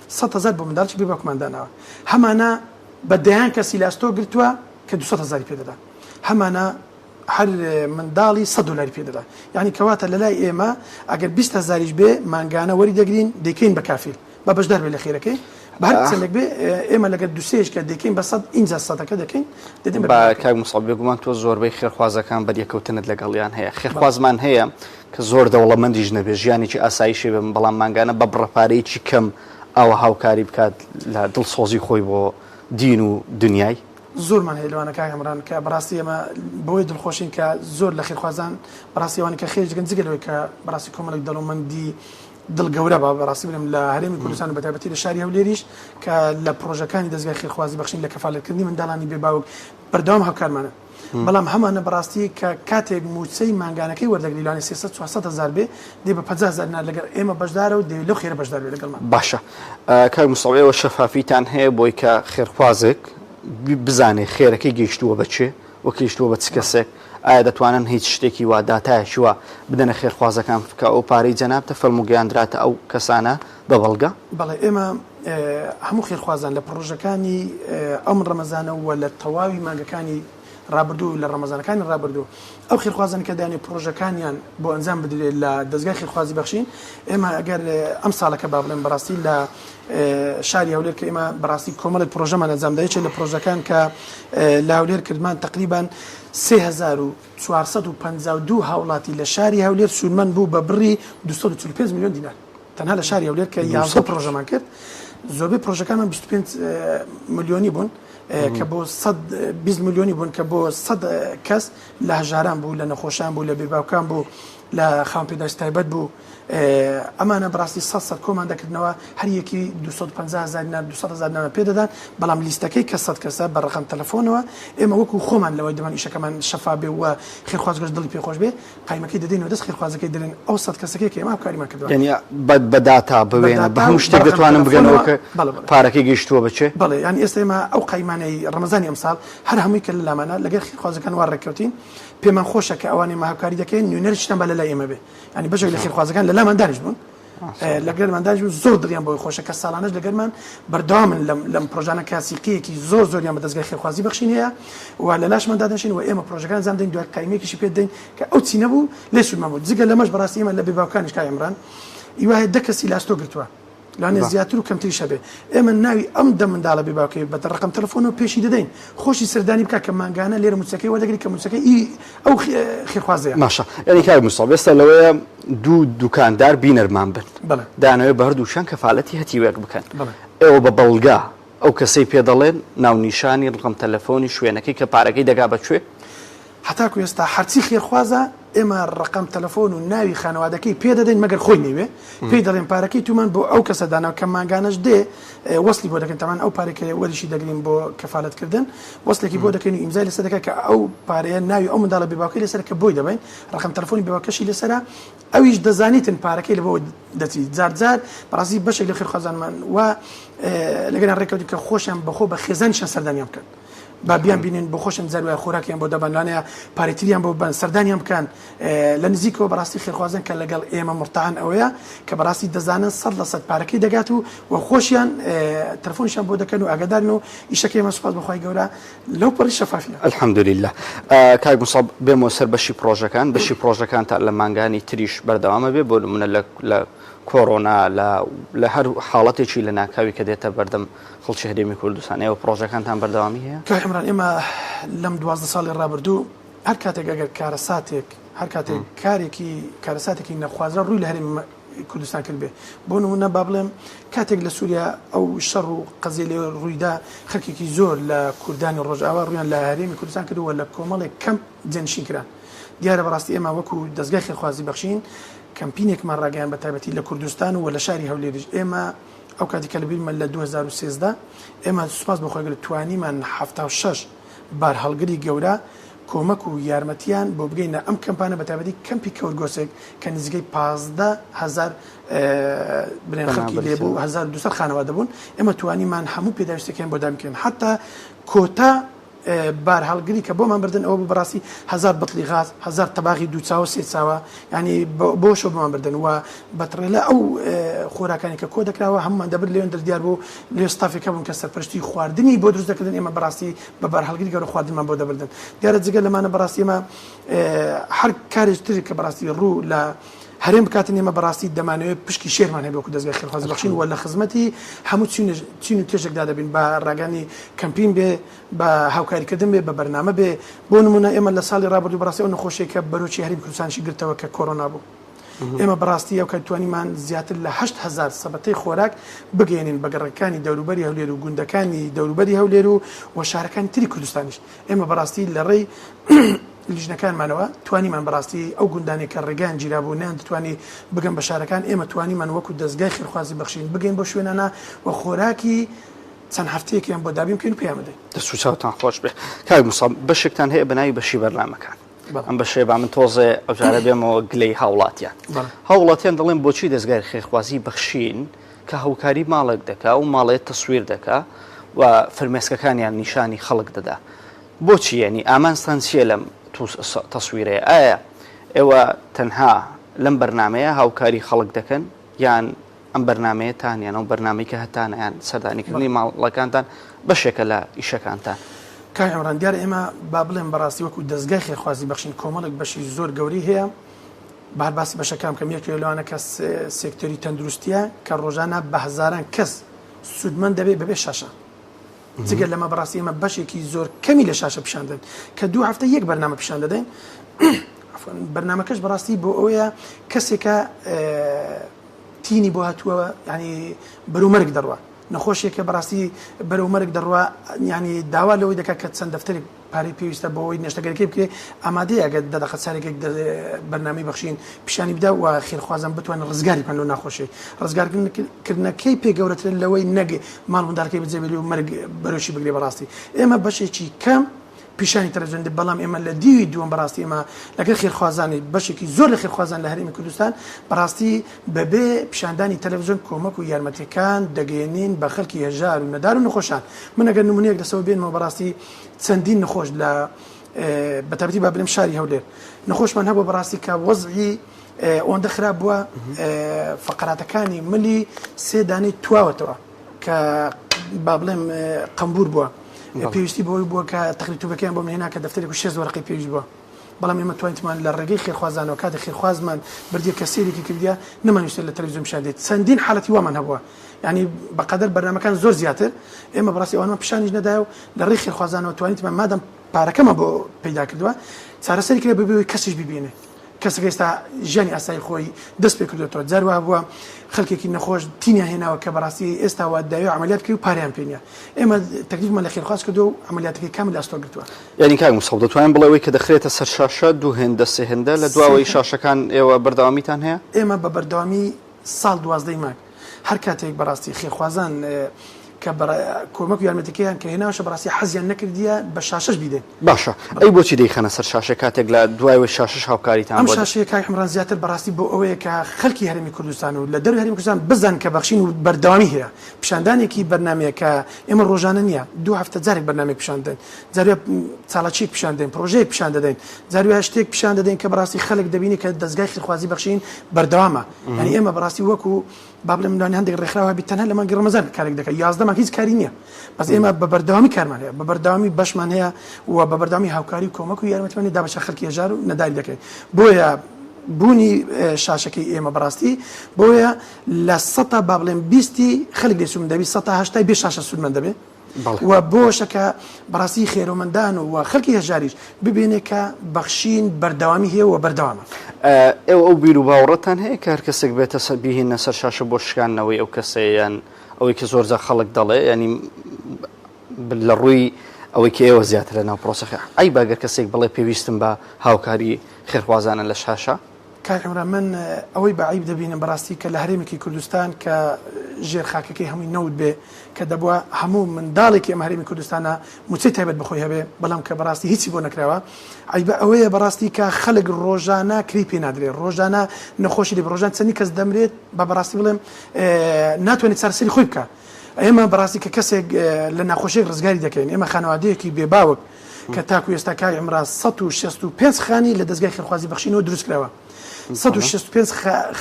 100 هەزار بۆ منداڵی بێ باوکمان داناوە هەمانە بە دەیان کەسی لە ئەستۆ گرتووە کە 200 هەزاری پێ دەدا هەمانە هەر منداڵی سەد دۆلاری پێ دەدا یانی کەواتە لەلای ئێمە ئەگەر 20 هەزاریش بێ مانگانە وەری دەگرین دەیکەین بە کافیل بە بەشدار بێ لە خێرەکەی بە هەر چەندێک بێ ئێمە لەگەر دوسێش کە دەکەین بە سەد ئینجا سەدەکە دەکەین دەدەین بە با کاک موسعەب بێگومان تۆ زۆربەی خێرخوازەکان بەریەکەوتنت لەگەڵیان هەیە خێرخوازمان هەیە کە زۆر دەوڵەمەندیش نەبێ ژیانێکی ئاسایشی بێ بەڵام مانگانە بە بڕە پارەیەکی کەم ئاوا هاوکاری بکات لە دڵسۆزی خۆی بۆ دین و دنیای. زۆرمان هەیە لەوانە کاک عمران کە بەڕاستی ئێمە بەوەی دڵخۆشین کە زۆر لە خێرخوازان بەڕاستی ئەوانە کە خێر دەکەن جگە لەوەی کە بەڕاستی کۆمەڵێک دەوڵەمەندی دڵ گەورە بە بەڕاستی بڵێم لە هەرێمی کوردستان و بەتایبەتی لە شاری هەولێریش کە لە پڕۆژەکانی دەزگای خێرخوازی بەخشین لە کەفالەتکردنی منداڵانی بێ باوک بەردەوام هاوکارمانن بەڵام هەمانە بەڕاستی کە کاتێک مووچەی مانگانەکەی وەردەگری لەوانەیە 300 400 هەزار بێ دێ بە 50 هەزار دینار لەگەڵ ئێمە بەشدارە و دەیەوێت لەو خێرە بەشدار بێ لەگەڵمان. باشە کاک مستەفا ئێوە شەفافیتان هەیە بۆی کە خێرخوازێک بزانێ خێرەکەی گەیشتووە بە کێ و گەیشتووە بە چ کەسێک ئایا دەتوانن هیچ شتێکی وا داتایەکی وا بدەنە خێرخوازەکان کە ئەو پارەی جەنابتە فەرموو گەیاندراتە ئەو کەسانە بە بەڵگە؟ بەڵێ ئێمە هەموو خێرخوازان لە پڕۆژەکانی ئەم ڕەمەزانە و لە تەواوی مانگەکانی ڕابردوو لە ڕەمەزانەکانی ڕابردوو ئەو خێرخوازان کە دانێ پڕۆژەکانیان بۆ ئەنجام بدرێت لە دەزگای خێرخوازی بەخشین ئێمە ئەگەر ئەم ساڵەکە با بڵێم بەڕاستی لە شاری هەولێر کە ئێمە بەڕاستی کۆمەڵێک پرۆژەمان ئەنجام دا یەکێک لە پرۆژەکان کە لە هەولێر کردمان تقریبان 3452 هاوڵاتی لە شاری هەولێر سوودمەند بوو بە بڕی 245 میلیۆن دینار تەنها لە شاری هەولێر کە 11 پرۆژەمان کرد. زۆربەی پرۆژەکانمان 25 ملیۆنی بوون کە بۆ 120 ملیۆنی بوون کە بۆ 100 کەس لە هەژاران بوو لە نەخۆشان بوو لە بێباوکان بوو لە خاوەن پێداویستی تایبەت بوو ئەمانە بەڕاستی سەد سەد کۆمان دەکردنەوە هەر یەکی 250 هزار دینار 200 هزار دینارمان پێ دەدان بەڵام لیستەکەی کە سەد کەسە بە ڕقم تەلەفۆنەوە ئێمە وەکو خۆمان لەوەی دەمان ئیشەکەمان شەفا بێ و خێرخوازگەش دڵی پێ خۆش بێ قایمەکەی دەدەینەوە دەست خێرخوازەکەی دەرێن ئەو سەد کەسەکەی کە ئێمە هاوکاریمان کردووە. یانی بە داتا بە وێنە بە هەموو شتێک دەتوانن بگەنەوە کە پارەکەی گەیشتووە بە کێ؟ بەڵێ یانی ئێستا ئێمە ئەو قایمانەی ڕەمەزانی ئەمساڵ هەر هەمووی کە لە لامانە لەگەر خێرخوازەکان وا ڕێککەوتین پێمان خۆشە کە ئەوانەی ئێمە هاوکاری دەکەین نوێنەرێکیشتان با لە لای ئێمە بێ یانی بەشێک لە خێرخوازەکان لە لامان دانیشتبوون لەگەرمان دانیشتبوون زۆر دڵیان بۆی خۆشە کە ساڵانەش لەگەرمان بەردەوامن لەم لەم پرۆژانە کە سیقەیەکی زۆر زۆریان بە دەزگای خێرخوازی بەخشین هەیە و لە لاشمان دادەنشین و ئێمە پرۆژەکان ئەنجام دەین دوای قایمەیەکیشی پێ دەین کە ئەو چینە بوو لێ سوودمان بوو جگە لەمەش بەڕاستی ئێمە لە بێباوکانیش کاک عیمران ئیوا هەیە دە کەسی لاستۆ گرتووە لەوانەیە زیاتر و کەمتریش هەبێ ئێمە ناوی ئەم دە منداڵە بێ باوکەی بە ڕقم تەلەفۆنەوە پێشی دەدەین خۆشی سەردانی بکە کە مانگانە لێرە موچەکەی وەردەگری کە موچەکەی ئی ئەو خێرخوازەیە. باشە یانی کاک مستەفا ئێستا لەوەیە دوو دوکاندار بینەرمان بن بەڵێ. دانەوێ بە هەردووکیان کەفالەتی هەتیوێک بکەن بەڵێ. ئێوە بە بەڵگە ئەو کەسەی پێ دەڵێن ناونیشانی ڕقم تەلەفۆنی شوێنەکەی کە پارەکەی دەگا بە کوێ؟ هەتاکو ئێستا هەرچی خێرخوازە ئێمە ڕەقەم تەلەفۆن و ناوی خانەوادەکەی پێ دەدەین مەگەر خۆی نەیوێ پێی دەڵێن پارەکەی تومان بۆ ئەو کەسە داناوە کە مانگانەش دێ وەسلی بۆ دەکەین تەمان ئەو پارەی کە وەریشی دەگرین بۆ کەفالەت کردن وەسلێکی بۆ دەکەین و ئیمزای لەسەر دەکات کە ئەو پارەیە ناوی ئەو منداڵە بێباوکەی لەسەر کە بۆی دەبەین ڕەقەم تەلەفۆنی بێباوکەشی لەسەرە ئەویش دەزانیتن پارەکەی لە بۆ دەچی جار جار بەڕاستی بەشێک لە خێرخوازانمان و لەگەڵیان ڕێککەوتین کە خۆشیان بەخۆ بە خێزانیشیان سەردانیان بکەن با بیان بینن بۆ خۆشیان جار وایە خۆراکیان بۆ دەبەن لەوانەیە پارەی تریان بۆ ببەن سەردانیان بکەن لە نزیکەوە بەڕاستی خێرخوازن کە لەگەڵ ئێمە مرتاحن ئەوەیە کە بەڕاستی دەزانن 100% پارەکەی دەگات و و خۆشیان تەلەفۆنیشیان بۆ دەکەن و ئاگادارن و ئیشەکەی ئێمە سوپاس بۆ خوای گەورە لەو پەڕی شەفافیە. الحمدللە کاک موسعەب بێمەوە سەر بەشی پڕۆژەکان بەشی پڕۆژەکانتان لە مانگانی تریش بەردەوامە بێ بۆ نمونە لە لە کۆرۆنا لە لە هەر حاڵەتێکی لەناکاوی کە دێتە بەردەم خەڵکی هەرێمی کوردستان ئێوە پڕۆژەکانتان بەردەوامی هەیە؟ کاک عیمران ئێمە لەم 12 ساڵی ڕابردوو هەر کاتێک ئەگەر کارەساتێک هەر کاتێک کارێکی کارەساتێکی نەخوازراو ڕووی لە هەرێمی کوردستان کردبێ بۆ نمونە با بڵێم کاتێک لە سووریا ئەو شەڕ و قەزیە لێ ڕوویدا خەرکێکی زۆر لە کوردانی ڕۆژئاوا ڕوویان لە هەرێمی کوردستان کرد و لە کۆمەڵێک کەمپ جێنشین کران دیارە بەڕاستی ئێمە وەکو دەزگای خێرخوازی بەخشین کەمپینێکمان ڕاگەیان بە تایبەتی لە کوردستان و لە شاری هەولێریش ئێمە ئەو کاتی کە لەبیرمە لە 2013 ئێمە سوپاس بۆ خوای گەورە توانیمان 76 بارهەڵگری گەورە کۆمەک و یارمەتیان بۆ بگەینە ئەم کەمپانە بە تایبەتی کەمپی کەورگۆسێک کە نزیکەی 15 هەزار بڵێن خەڵکی لێ بوو 1200 خانەوادە بوون ئێمە توانیمان هەموو پێداویستەکەیان بۆ دابین بکەین حتا کۆتا بارهەڵگری کە بۆمان بردن ئەوە بوو بەڕاستی هەزار بتڵی غاز هەزار تەباغی دوو چاوە سێ چاوە ینی بۆ شەو بۆمان بردن و بە تڕێلە ئەو خۆراکانی کە کۆ دەکراوە هەمومان دەبرد لێن دەردیار بوو لێ ستافێک هەبوون کە سەرپەرشتی خواردنی بۆ دروست دەکردن ئێمە بەڕاستی بە بارهەڵگری گەورە خواردنمان بۆ دەبردن دیارە جگە لەمانە بەڕاستی ئێمە هەر کارێک تر کە بەڕاستی ڕوو لە هەرێم بکاتن ئێمە بەڕاستی دەمانەوێت پشکی شێرمان هەبێ وەکو دەزگای خێرخوازی بەخشین و لە خزمەتی هەموو چین و توێژێکدا دەبین بە ڕاگەیاندنی کەمپین بێ بە هاوکاریکردن بێ بە بەرنامە بێ بۆ نمونە ئێمە لە ساڵی ڕابردوو بەڕاستی ئەو نەخۆشیەی کە بەرۆکی هەرێمی کوردستانیشی گرتەوە کە کۆرۆنا بوو ئێمە بەڕاستی ئەو کات توانیمان زیاتر لە 8000 سەبەتەی خۆراک بگەێنین بە گەڕەکانی دەوروبەری هەولێر و گوندەکانی دەوروبەری هەولێر و و شارەکانی تری کوردستانیش ئێمە بەڕاستی لە ڕێی لیژنەکانمانەوە توانیمان بەڕاستی ئەو گوندانەی کە ڕێگایان گیرابوو نەیاندەتوانی بگەن بە شارەکان ئێمە توانیمان وەکو دەزگای خێرخوازی بەخشین بگەین بەو شوێنانە و خۆراکی چەند هەفتەیەکیان بۆ دابین بکەین و پێیان بدەین. دەست و چاوتان خۆش بێ کاک موسعەب بەشێکتان هەیە بە ناوی بەشی بەرنامەکان ئەم بەشەیە با من تۆزێ ئەوجارە بێمەوە گلەی هاوڵاتیان هاوڵاتیان دەڵێن بۆچی دەزگای خێرخوازی بەخشین کە هاوکاری ماڵێک دەکا و ماڵێ تەسویر دەکا و فرمێسکەکانیان نیشانی خەڵک دەدا بۆچی یانی ئامانجتان چیە لەم تەسویرەیە ئایا ئێوە تەنها لەم بەرنامەیە هاوکاری خەڵک دەکەن یان ئەم بەرنامەیەتان یان ئەو بەرنامەی کە هەتانە یان سەردانیکردنی ماڵەکانتان بەشێکە لە ئیشەکانتان؟ کاک عیمران دیارە ئێمە با بڵێم بەڕاستی وەکو دەزگای خێرخوازی بەخشین کۆمەڵێک بەشی زۆر گەورەی هەیە با هەر باسی بەشەکان بکەم یەکێک لەوانە کە سێکتەری تەندروستیە کە ڕۆژانە بە هەزاران کەس سوودمەند دەبێت بەبێ شاشە جگە لەمە بەڕاستی ئێمە بەشێکی زۆر کەمی لە شاشە پیشان دەدەین کە دوو هەفتە یەک بەرنامە پیشان دەدەین بەرنامەکەش بەڕاستی بۆ ئەوەیە کەسێکە تینی بۆ هاتووە ینی بەرو مەرگ دەڕوە. نەخۆشێکە بەڕاستی بەرەو مەرگ دەڕوا یانی داوا لەوەی دەکات کە چەند دەفتەرێک پارەی پێویستە بۆ ئەوەی نەشتەگەریەکەی بکرێ ئامادەیە ئەگەر دە دەقە چارێکێک بەرنامەی بەخشین پیشانی بدا و خێرخوازان بتوانن ڕزگاری بکەن لەو ناخۆشیەی ڕزگارکردنەکەی پێ گەورەترە لەوەی نەگ ماڵ منداڵەکەی بەجێ بێڵی و مەرگ بەرۆکی بگرێ بەڕاستی ئێمە بەشێکی کەم پیشانی تەلەفزیۆن دەدەین، بەڵام ئێمە لە دیوی دووەم بەڕاستی ئێمە لەگەڵ خێرخوازانی بەشێکی زۆر لە خێرخوازان لە هەرێمی کوردستان بەڕاستی بەبێ پیشاندانی تەلەفزیۆن کۆمەک و یارمەتیەکان دەگەیەنین بە خەڵکی هەژار و نەدار و نەخۆشان من ئەگەر نمونەیەک لەسەوە بێنمەوە بەڕاستی چەندین نەخۆش لە بەتابەتی با بلێم شاری هەولێر نەخۆشمان هەبوو بەڕاستی کە وەزعی ئەوەندە خراپ بووە فقراتەکانی ملی سێ دانەی تواوەتەوە کە با بڵێم قەمبور بووە پێویستی بۆی بووە کە تەقری توبەکەیان بۆ هێنا کە دەفتەرێک و شێست وەرەقەی پێویست بووە بەڵام ئێمە توانیتمان لە ڕێگەی خێرخوازانەوە کاتێک خێرخوازمان بردیە کە سەیرێکی کردیە نەمانویستە لە تەلەڤیزیۆن پیشان دێت چەندین حالەتی وامان هەبووە یعنی بەقەدەر بەرنامەکان زۆر زیاتر ئێمە بەڕاستی ئەوانمان پیشانیش نەدایە و لە ڕێی خێرخوازانەوە توانیتمان مادەم پارەکەمان بۆ پەیدا کردووە چارەسەری کرێ بەبێ ئەوەی کەسیش بیبینێ کەسەکە ئێستا ژیانی ئاسایی خۆی دەست پێ کردوێتەوە جار وا بووە خەڵکێکی نەخۆش تینیان هێناوە کە بەڕاستی ئێستا وا داوێ عملیات بکەی و پارەیان پێ نییە ئێمە تەکلیفمان لە خێرخواز کردووە و عملیاتەکەی کامل ئەستۆ گرتووە. یانی کاک موسعەب دەتوانین بڵێ ئەوەی کە دەخرێتە سەر شاشە دوو هێندە سێ هێندە لە دواوەی شاشەکان ئێوە بەردەوامیتان هەیە؟ ئێمە بە بەردەوامی ساڵ دوازدەی مانگ هەر کاتێک بەڕاستی خێرخوازان کە کۆمەک و یارمەتیەکەیان کە هێناوشە بەڕاستی حەزیان نەکردیە بە شاشەش بیدەین. باشە ئەی بۆچی دەیخەنە سەر شاشە کاتێک لە دوایەوەی شاشەش هاوکاریتان ئەم بۆ شاشەیە کاک عمران زیاتر بەڕاستی بۆ ئەوەیە کە خەلکی هەرێمی کوردستان و لە دەروی هەرێمی کوردستان بزان کە بەخشین و بەردەوامی هەیە پیشاندانێکی بەرنامەیە کە ئێمە ڕۆژانە نییە دوو هەفتە جارێک بەرنامەیەک پیشان دەدەین جارێ چالاکیەک پیشان دەدەین پرۆژەیەک پیشان دەدەین جارێ شتێک پیشان دەدەین کە بەڕاستی خەلک دەبینی کە دەزگای خێرخوازی بەخشین بەردەوامە یانی ئێمە بەڕاستی وەکو با بڵێم لەوانەیە هەندێک ڕێکخراو هەبێت تەنها لە مانگی ڕەمەزان کارێک دەکات 11 مانگ هیچ کاری نییە بەس ئێمە بە بەردەوامی کارمان هەیە بە بەردەوامی بەشمان هەیە و بە بەردەوامی هاوکاری و کۆمەک و یارمەتیمان هەیە دابەشە خەڵکی هەژار و نەداری دەکەین بۆیە بوونی شاشەکەی ئێمە بەڕاستی بۆیە لە سەتا با بڵێم بیستی خەلک لێ سوودمەند دەبی سەتا هەشتای بێ شاشە سوودمەند دەبێ و بۆشە کە بەڕاستی خێرۆمەندان و خەلکی هەژاریش ببینێ کە بەخشین بەردەوامی هەیە و بەردەوامە. ئێوە ئەو بیر و باوەڕەتان هەیە کە هەر کەسێک بێتە سەر بیهێننە سەر شاشە بۆ شکاندنەوەی ئەو کەسەیە یان ئەوەی کە زۆرجار خەڵک دەڵێ یانی لە ڕووی ئەوەی کە ئێوە زیاتر لە ناو پرۆسەکە عەیبە گەر کەسێک بڵێ پێویستم بە هاوکاری خێرخوازانە لە شاشە؟ کاک عیمران من ئەوەی بە عەیب دەبینم بەڕاستی کە لە هەرێمێکی کوردستان کە ژێر خاکەکەی هەمووی نەوت بێ کە دەبووە هەموو منداڵێکی ئەم هەرێمی کوردستانە موچەی تایبەت بەخۆی هەبێ بەڵام کە بەڕاستی هیچی بۆ نەکراوە عەیبە ئەوەیە بەڕاستی کە خەلک ڕۆژانە کری پێ نادرێ ڕۆژانە نەخۆشی لێ ڕۆژان چەندی کەس دەمرێت بە بەڕاستی بڵێم ناتوانێت چارەسەری خۆی بکە ئێمە بەڕاستی کە کەسێک لە ناخۆشیێک ڕزگاری دەکەین ئێمە خانەوادەیەکی بێباوک کە تاکو ئێستا کاک عیمران 165 خانی لە دەزگای خێرخوازی بەخشینەوە دروست کراوە 165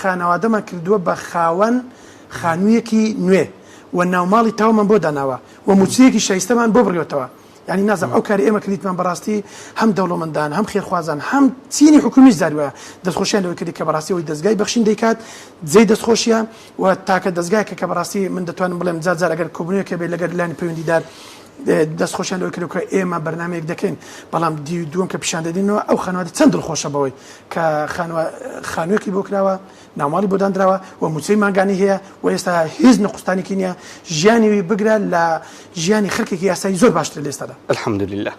خانەوادەمان کردووە بە خاوەن خانوویەکی نوێ و ناوماڵی تەواومان بۆ داناوە و مووچەیەکی شایستەمان بۆ بڕیوەتەوە یانی نازانم ئەو کاری ئێمە کردیتمان بەڕاستی هەم دەوڵەمەندان هەم خێرخوازان هەم چینی حکومیش جاری وایە دەستخۆشیان لەوەی کردی کە بەڕاستی ئەوەی دەزگای بەخشین دەیکات جێی دەستخۆشیە و تاکە دەزگایەکە کە بەڕاستی من دەتوانم بڵێم جار جار ئەگەر کۆبوونەوەیەک هەبێت لەگەر لایەنی پەیوەندیدار دەستخۆشیان لەوەی کردو کە ئێمە بەرنامەیەک دەکەین بەڵام دیوی دووەم کە پیشان دەدینەوە ئەو خانەوادە چەند دڵخۆشە بەوەی کە خانوویەکی بۆ کراوە ناوماڵی بۆ دانراوە و مووچەی مانگانی هەیە و ئێستا هیچ نقوستانێکی نییە ژیانی وی بگرە لە ژیانی خەلکێکی یاسایی زۆر باشترە لە ئێستادا. الحمدللە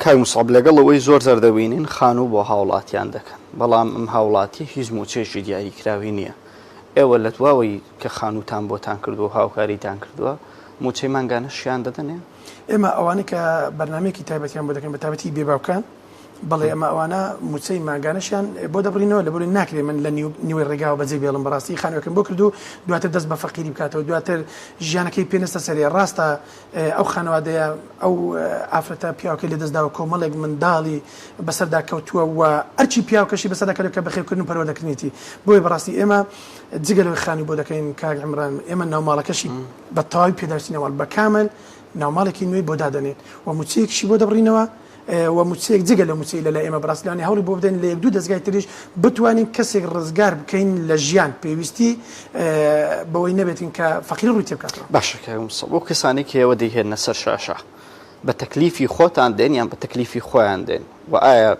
کاک موسعەب لەگەڵ ئەوەی زۆر جار دەبینین خانوو بۆ هاوڵاتیان دەکەن بەڵام ئەم هاوڵاتیە هیچ مووچەیەکی دیاریکراوی نییە ئێوە لە دواوەی کە خانووتان بۆتان کردووە و هاوکاریتان کردووە مووچەی مانگانەشیان دەدەنێ؟ ئێمە ئەوانەی کە بەرنامەیەکی تایبەتیان بۆ دەکەین بە تایبەتی بێ باوکان بەڵێ ئەمە ئەوانە مووچەی مانگانەشیان بۆ دەبڕینەوە لەبەرئەوەی ناکرێ من لە نیوەی ڕێگاوە بەجێ بێڵم بەڕاستی خانووێکم بۆ کرد و دواتر دەست بە فەقیری بکاتەوە دواتر ژیانەکەی پێ نەستە سەرێ ڕاستە ئەو خانەوادەیە ئەو ئافرەتە پیاوەکەی لەدەستداوە کۆمەڵێک منداڵی بەسەردا کەوتووە و ئەرکی پیاوکەشی بەسەردا کەوتووە کە بەخێوکردن و پەروەردەکردنیەتی بۆیە بەڕاستی ئێمە جگە لەوەی خانووی بۆ دەکەین کاک عیمران ئێمە ناوماڵەکەشی بە تەواوی پێداویستی ناوماڵ بە کامل ناوماڵێکی نوێی بۆ دادەنێین و مووچەیەکیشی بۆ دەبڕینەوە و مووچەیەک جگە لە مووچەی لەلای ئێمە بەڕاستی لەوانەیە هەوڵی بۆ بدەین لە یەک دوو دەزگای تریش بتوانین کەسێک ڕزگار بکەین لە ژیان پێویستی بەوەی نەبێتین کە فەقیری ڕووی تێبکاتەوە. باشە کاک موسڵ ئەو کەسانەی کە ئێوە دەیهێننە سەر شاشە بە تەکلیفی خۆتان دێن یان بە تەکلیفی خۆیان دێن و ئایا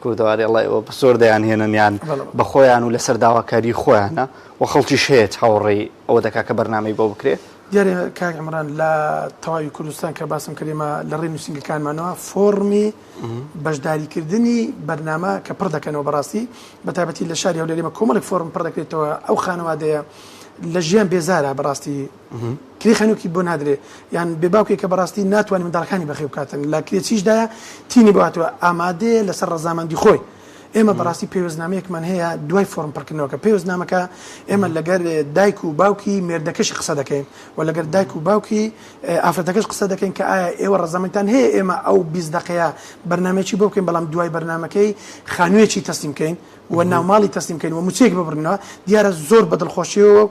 کوردەواری ئەڵێ ئێوە بە زۆر دەیانهێنن یان بە خۆیان و لەسەر داواکاری خۆیانە و خەڵکیش هەیە چاوەڕێی ئەوە دەکا کە بەرنامەی بۆ بکرێ؟ دیارە کاک عمران لە تەواوی کوردستان کە باسم کرد ئێمە لە ڕێی نووسینگەکانمانەوە فۆڕمی بەشداریکردنی بەرنامە کە پڕ دەکەنەوە بەڕاستی بە تایبەتی لە شاری هەولێر ئێمە کۆمەڵێک فۆڕم پڕ دەکرێتەوە ئەو خانەوادەیە لە ژیان بێزارە بەڕاستی کرێ خانووکی بۆ نادرێ یان بێ باوکێک کە بەڕاستی ناتوانێت منداڵەکانی بەخێو بکاتن لە کرێچیشدایە تینی بۆ هاتووە ئامادەیە لەسەر ڕەزامەندی خۆی ئێمە بەڕاستی پەیوەستنامەیەکمان هەیە دوای فۆرم پڕکردنەوەکە پەیوەستنامەکە ئێمە لەگەر دایک و باوکی مێردەکەشی قسە دەکەین و لەگەر دایک و باوکی ئافرەتەکەش قسە دەکەین کە ئایا ئێوە ڕەزامەندتان هەیە ئێمە ئەو 20 دقەیە بەرنمەیەکی بۆ بکەین بەڵام دوای بەرنمەکەی خانوویەکی تەسلیم بکەین و ناوماڵی تەسلیم بکەین و موچەیەک ببڕنەوە دیارە زۆر بە دڵخۆشیەوە و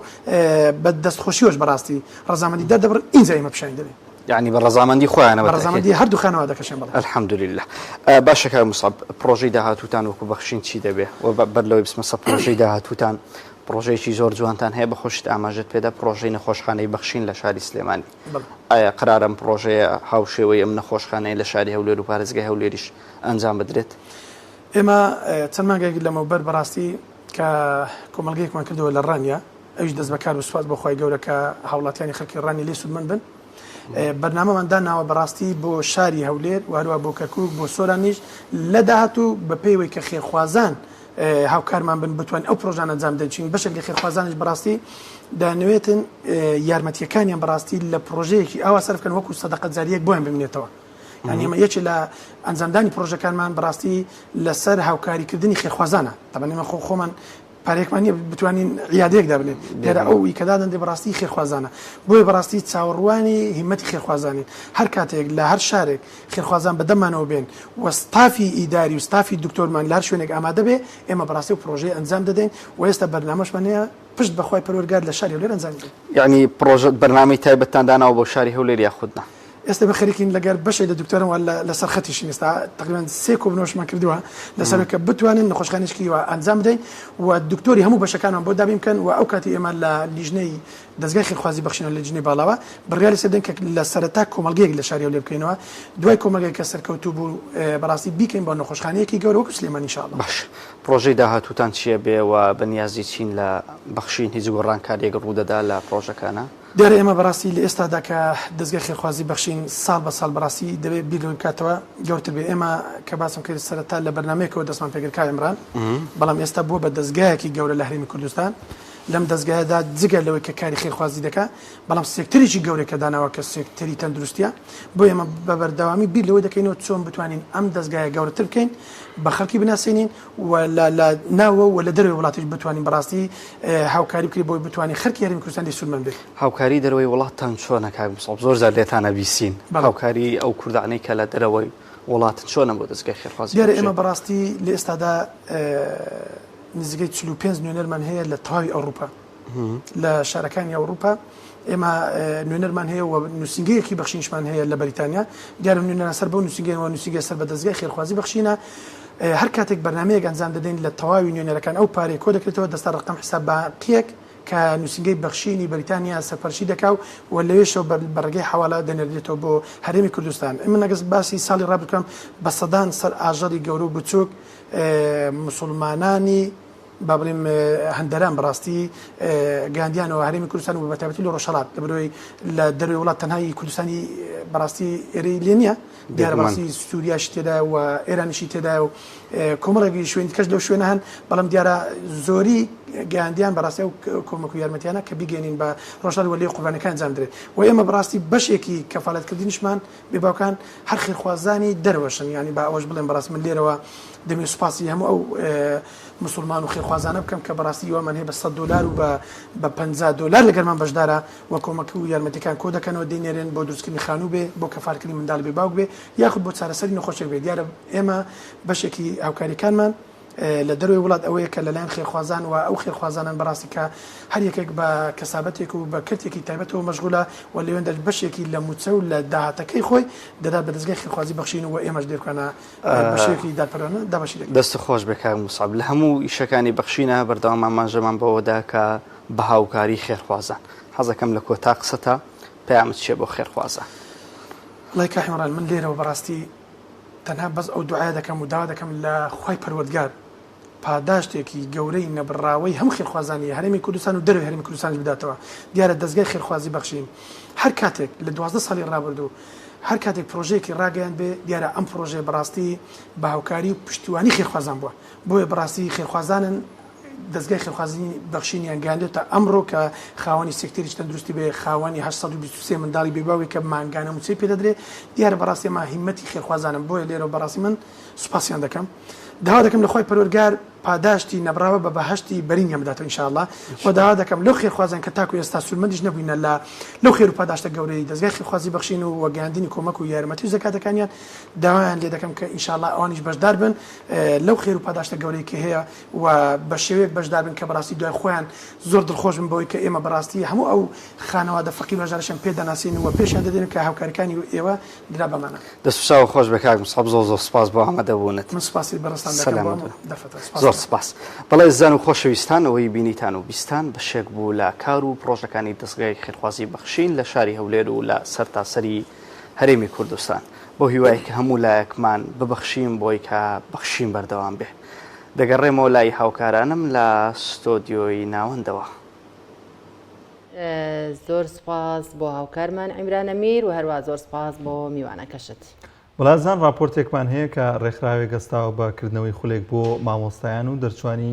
بە دەستخۆشیەوەش بەڕاستی ڕەزامەندی دەردەبڕن ئینجا ئێمە پیشانی دەبین. یعنی بە ڕەزامەندی خۆیانەوە بە ڕەزامەندی هەردوو خانەوادەکەشیان بەڵێ. الحمدللە. باشە کاک موسعەب پڕۆژەی داهاتووتان وەکو بەخشین چی دەبێ؟ و بەر لەوەی بچمە سەر پڕۆژەی داهاتووتان پڕۆژەیەکی زۆر جوانتان هەیە بە خۆشت ئاماژەت پێدا پڕۆژەی نەخۆشخانەی بەخشین لە شاری سلێمانی. ئایا قەرارە ئەم پڕۆژەیە هاوشێوەی ئەم نەخۆشخانەیە لە شاری هەولێر و پارێزگای هەولێریش ئەنجام بدرێت؟ ئێمە چەند مانگێک لەمەوبەر بەڕاستی کە کۆمەڵگەیەکمان کردەوە لە ڕانیە ئەویش دەست بەکار بوو سوپاس بۆ خوای گەورە کە هاوڵاتیانی خەڵکی ڕانیە لێی سوودمەند بن بەرنامەمان داناوە بەڕاستی بۆ شاری هەولێر و هەروە بۆ کەرکوک بۆ سۆرانیش لە داهاتوو بە پێی کە خێرخوازان هاوکارمان بن بتوان ئەو پرۆژانە ئەنجام بدەین چین بەشێک لە خێرخوازانیش بەڕاستی دەیانەوێتن یارمەتیەکانیان بەڕاستی لە پرۆژەیەکی ئاوا سەرف بکەن وەکو سەدەقە جاریەک بۆیان بمێنێتەوە یانی ئێمە یەکێ لە ئەنجامدانی پرۆژەکانمان بەڕاستی لەسەر هاوکاریکردنی خێرخوازانە تەبەن ئێمە خۆ خۆمان پارەیەکمان نییە بتوانین عیادەیەک دابنێین دیارە ئەو ی کە دادەندرێ بەڕاستی خێرخوازانە بۆیە بەڕاستی چاوەڕوانی هیمەتی خێرخوازانین هەر کاتێک لە هەر شارێک خێرخوازان بەدەممانەوە بێن و ستافی ئیداری و ستافی دکتۆرمان لە هەر شوێنێک ئامادە بێ ئێمە بەڕاستی ئەو پڕۆژەیە ئەنجام دەدەین و ئێستا بەرنامەشمان هەیە پشت بە خوای پەروەردگار لە شاری هەولێر ئەنجامی دەین. یەعنی پڕۆژە بەرنامەی تایبەتتان داناوە بۆ شاری هەولێر یاخود نا؟ ئێستا ئێمە خەریکین لەگەر بەشێک لە دکتۆران وا لەسەر خەتیشین ئێستا تقریبا سێ کۆبوونەوەشمان کردووە لەسەر کە بتوانین نەخۆشخانەیەکی وا ئەنجام بدەین و دکتۆری هەموو بەشەکانمان بۆ دابین بکەن و ئەو کاتی ئێمە لە لیژنەی دەزگای خێرخوازی بەخشینەوە لە لیژنەی باڵاوە بڕیاری لەسەر بدەین کە لە سەرەتا کۆمەڵگەیەک لە شاری هەولێر بکەینەوە دوای کۆمەڵگەی کە سەرکەوتوو بوو بەڕاستی بیکەین بۆ نەخۆشخانەیەکی گەورە وەکو سلێمانی ان شاء الله. باش پڕۆژەی داهاتووتان چییە بێ و بەنیازی چین لە بەخشین هیچ گۆڕانکارییەک ڕوودەدا لە پڕۆژەکانا؟ دیارە ئێمە بەڕاستی لە ئێستادا کە دەزگای خێرخوازی بەخشین ساڵ بە ساڵ بەڕاستی دەبێ بیر لەوەی بکاتەوە گەورتر بێ ئێمە کە باسم کرد سەرەتا لە بەرنامەیەکەوە دەستمان پێکرد کاک عیمران بەڵام ئێستا بووە بە دەزگایەکی گەورە لە هەرێمی کوردستان لەم دەزگایەدا جگە لەوەی کە کاری خێرخوازی دەکا بەڵام سێکتەرێکی گەورەی کە داناوە کە سێکتەری تەندروستیە بۆ ئێمە بە بەردەوامی بیر لەوەی دەکەینەوە چۆن بتوانین ئەم دەزگایە گەورەتر بکەین بە خەڵکی بناسێنین و لە لە ناوە و لە دەرەوەی وڵاتیش بتوانین بەڕاستی هاوکاری بکرێت بۆی بتوانین خەرکی هەرێمی کوردستان لێ سوودمەند بێت. هاوکاری دەرەوەی وڵاتتان چۆنە کاک موسعەب؟ زۆر جار لێتان ئەبیسین هاوکاری ئەو کوردانەی کە لە دەرەوەی وڵاتن چۆنە بۆ دەزگای خێرخوازی؟ دیارە ئێمە بەڕاستی لە ئێستادا نزیکەی 45 نوێنەرمان هەیە لە تەواوی ئەوروپا لە شارەکانی ئەوروپا ئێمە نوێنەرمان هەیە و نووسینگەیەکی بەخشینیشمان هەیە لە بەریتانیا دیارە نوێنەران سەر بەو نووسینگەیەوە نووسینگە سەر بە دەزگای خێرخوازی بەخشینە هەر کاتێک بەرنمەیەک ئەنجام دەدەین لە تەواوی نوێنەرەکان ئەو پارەی کۆ دەکرێتەوە دەستا ڕقم حساب باقیەک کە نووسینگەی بەخشینی بەریتانیا سەرپەرشی دەکا و و لەوێشەوە بە ڕێگەی حەواڵە دەنێردرێتەوە بۆ هەرێمی کوردستان من ئەگەر باسی ساڵی ڕابردوو بکەم بە سەدان سەر ئاژەڵی گەورە و بچووک موسڵمانانی با بڵێم هەندەران بەڕاستی گەیاندیانەوە هەرێمی کوردستان و بەتایبەتی لە ڕۆژهەڵات لەبەرئەوەی لە دەروی وڵات تەنها ئی کوردستانی بەڕاستی ئێرەی لێ نییە دیارە بەڕاستی سووریاشی تێدایە و ئێرانیشی تێدایە و کۆمەڵێک شوێنی کەش لەو شوێنە هەن بەڵام دیارە زۆری گەیاندیان بەڕاستی ئەو کۆمەک و یارمەتیانە کە بیگەێنین بە ڕۆژهەڵات و لێ قوربانەکان ئەنجام درێت و ئێمە بەڕاستی بەشێکی کەفالەتکردنیشمان بێ باوکان هەر خێرخوازانی دەرەوەشن یانی با ئەوەش بڵێم بەڕاستی من لێرەوە دەمەوێت سوپاسی هەموو ئەو مسلمان و خێرخوازانە بکەم کە بەڕاستی هیوامان هەیە بە 100 دلار و بە بە 50 دلار لەگەرمان بەشدارە و کۆمەک و یارمەتیەکان کۆ دەکەنەوە دەینێرن بۆ دروستکردنی خانوو بێ بۆ کەفالکردنی منداڵی بێ باوک بێ یاخود بۆ چارەسەری نەخۆشێک بێ دیارە ئێمە بەشێکی هاوکاریەکانمان لە دەرەوەی وڵات ئەوەیە کە لەلایەن خێرخوازان و ئەو خێرخوازانەن بەڕاستی کە هەر یەکێک بە کەسابەتێک و بە کەرتێکی تایبەتەوە مەشغولە و لەوێندە بەشێکی لە مووچە و لە داهاتەکەی خۆی دەدات بە دەزگای خێرخوازی بەخشین و ئێمەش لێرکانە بە شێوەیەکی دادپەروەرانە دابەشی دەکەین. دەستت خۆش بێ کاک موسعەب. لە هەموو ئیشەکانی بەخشینە بەردەوام ئاماژەمان بەوە دا کە بە هاوکاری خێرخوازان. حەزەکەم لە کۆتا قسەتا پەیامت چیە بۆ خێرخوازان؟ وەڵای کاک عیمران من لێرەوە بەڕاستی تەنها بەس ئەو دوعایە دەکەم و داوا دەکەم لە خوای پەروەردگار. پاداشتێکی گەورەی نەبڕاوەی هەموو خێرخوازانی هەرێمی کوردستان و دەرەوەی هەرێمی کوردستانیش بداتەوە. دیارە دەزگای خێرخوازی بەخشین هەر کاتێک لە 12 ساڵی ڕابردوو هەر کاتێک پرۆژەیەکی ڕاگەیاند بێ دیارە ئەم پرۆژەیە بەڕاستی بە هاوکاری و پشتیوانی خێرخوازان بووە بۆیە بەڕاستی خێرخوازانن دەزگای خێرخوازی بەخشینیان گەیاندێتە ئەمڕۆ کە خاوەنی سێکتەری تەندروستی بێ خاوەنی 823 منداڵی بێباوی کە مانگانە مووچەی پێدەدرێ دیارە بەڕاستی ئەمە هیمەتی خێرخوازانن بۆیە لێرەوە بەڕاستی من سوپاسیان دەکەم داوا دەکەم لە خوای پەروەرگار پاداشتی نەبڕاوە بە بەهەشتی بەرینیان بداتەوە ان شاء اللە وە داوا دەکەم لەو خێرخوازان کە تاکو ئێستا سوودمەندیش نەبووینە لە لەو خێر و پاداشتە گەورەی دەزگای خێرخوازی بەخشین و وە گەیاندنی کۆمەک و یارمەتی و زەکاتەکانیان داوایان لێ دەکەم کە ان شاء اللە ئەوانیش بەشدار بن لەو خێر و پاداشتە گەورەی کە هەیە و بە شێوەیەک بەشدار بن کە بەڕاستی دوای خۆیان زۆر دڵخۆش بن بەوەی کە ئێمە بەڕاستی هەموو ئەو خانەوادە فەقیر و هەژارەشیان پێ دەناسین و پێشیان دەدەین کە هاوکاریەکانی ئێوە درا بەمانە. دەست و چاوت خۆش بێ کاک مصعب زۆر زۆر سپاس بۆ ئامادەبوونت. من سپاسی بەڕێزتان دەکەم بۆ ئەم دەرفەتە. سپاس. زۆر سپاس. بەڵێ ئەزیزان و خۆشەویستان ئەوەی بینیتان و بیستان بەشێک بوو لە کار و پڕۆژەکانی دەزگای خێرخوازی بەخشین لە شاری هەولێر و لە سەرتاسەری هەرێمی کوردستان. بەو هیوایەی کە هەموو لایەکمان ببەخشین بۆی کە بەخشین بەردەوام بێ. دەگەڕێمەوە لای هاوکارانم لە ستۆدیۆی ناوەندەوە. زۆر سوپاس بۆ هاوکارمان عیمران ئەمیر و هەروا زۆر سوپاس بۆ میوانەکەشت. وڵاتزان ڕاپۆرتێکمان هەیە کە ڕێکخراوێک هەستاوە بە کردنەوەی خولێک بۆ مامۆستایان و دەرچوانی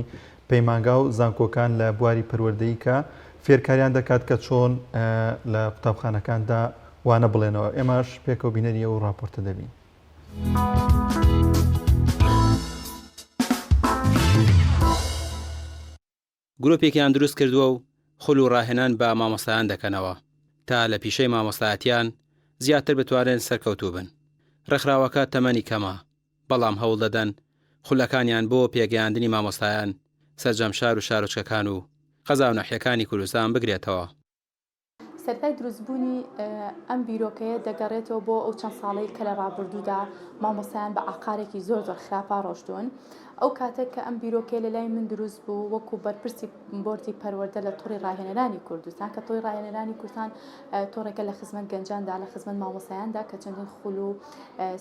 پەیمانگا و زانکۆکان لە بواری پەروەردەیی کە فێرکاریان دەکات کە چۆن لە قوتابخانەکاندا وانە بڵێنەوە ئێمەش پێکەوە بینەری ئەو ڕاپۆرتە دەبین. گروپێکیان دروست کردووە و خول و ڕاهێنان بە مامۆستایان دەکەنەوە تا لە پیشەی مامۆستایەتیان زیاتر بتوانن سەرکەوتوو بن. ڕێکخراوەکە تەمەنی کەمە، بەڵام هەوڵ دەدەن خولەکانیان بۆ پێگەیاندنی مامۆستایان سەرجەم شار و شارۆچکەکان و قەزا و ناحیەکانی کوردستان بگرێتەوە. سەرەتای دروستبوونی ئەم بیرۆکەیە دەگەڕێتەوە بۆ ئەو چەند ساڵەی کە لە ڕابردوودا مامۆستایان بە ئاقارێکی زۆر زۆر خراپا ڕۆشتوون. ئەو کاتە کە ئەم بیرۆکەیە لە لای من دروست بوو وەکو بەرپرسی بۆردی پەروەردە لە تۆڕی ڕاهێنەرانی کوردستان کە تۆڕی ڕاهێنەرانی کوردستان تۆڕێکە لە خزمەت گەنجاندا لە خزمەت مامۆستایاندا کە چەندین خول و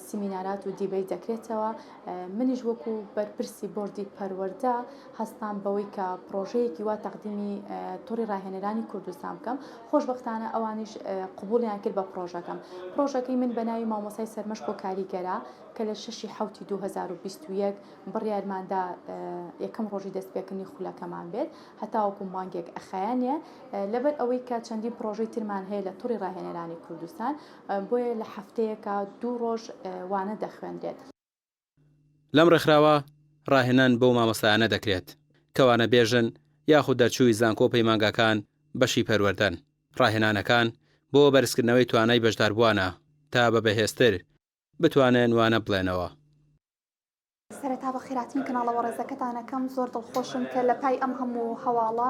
سیمینارات و دیبەیت دەکرێتەوە منیش وەکو بەرپرسی بۆردی پەروەردە هەستام بەوەی کە پڕۆژەیەکی وا تەقدیمی تۆڕی ڕاهێنەرانی کوردستان بکەم، خۆشبەختانە ئەوانیش قبوڵیان کرد بە پڕۆژەکەم. پڕۆژەکەی من بە ناوی مامۆستای سەرمەشق و کاریگەرە کە لە شەشی حەوتی 2021 بڕیارمان دا یەکەم ڕۆژی دەستپێکردنی خولەکەمان بێت هەتاوەکو مانگێک ئەخایەنێ لەبەر ئەوەی کە چەندین پڕۆژەی ترمان هەیە لە تۆڕی ڕاهێنەرانی کوردستان بۆیە لە هەفتەیەکا دوو ڕۆژ وانە دەخوێنرێت. لەم ڕێکخراوە ڕاهێنان بەو مامۆستایانە دەکرێت کە وانەبێژن یاخود دەرچووی زانکۆ و پەیمانگاکان بەشی پەروەردەن، ڕاهێنانەکان بۆ بەرزکردنەوەی توانای بەشداربووانە تا بە بەهێزتر بتوانن وانە بڵێنەوە. سەرەتا بەخێرهاتنی کەناڵە بەڕێزەکەتان ئەکەم زۆر دڵخۆشم کە لە پای ئەم هەموو هەواڵە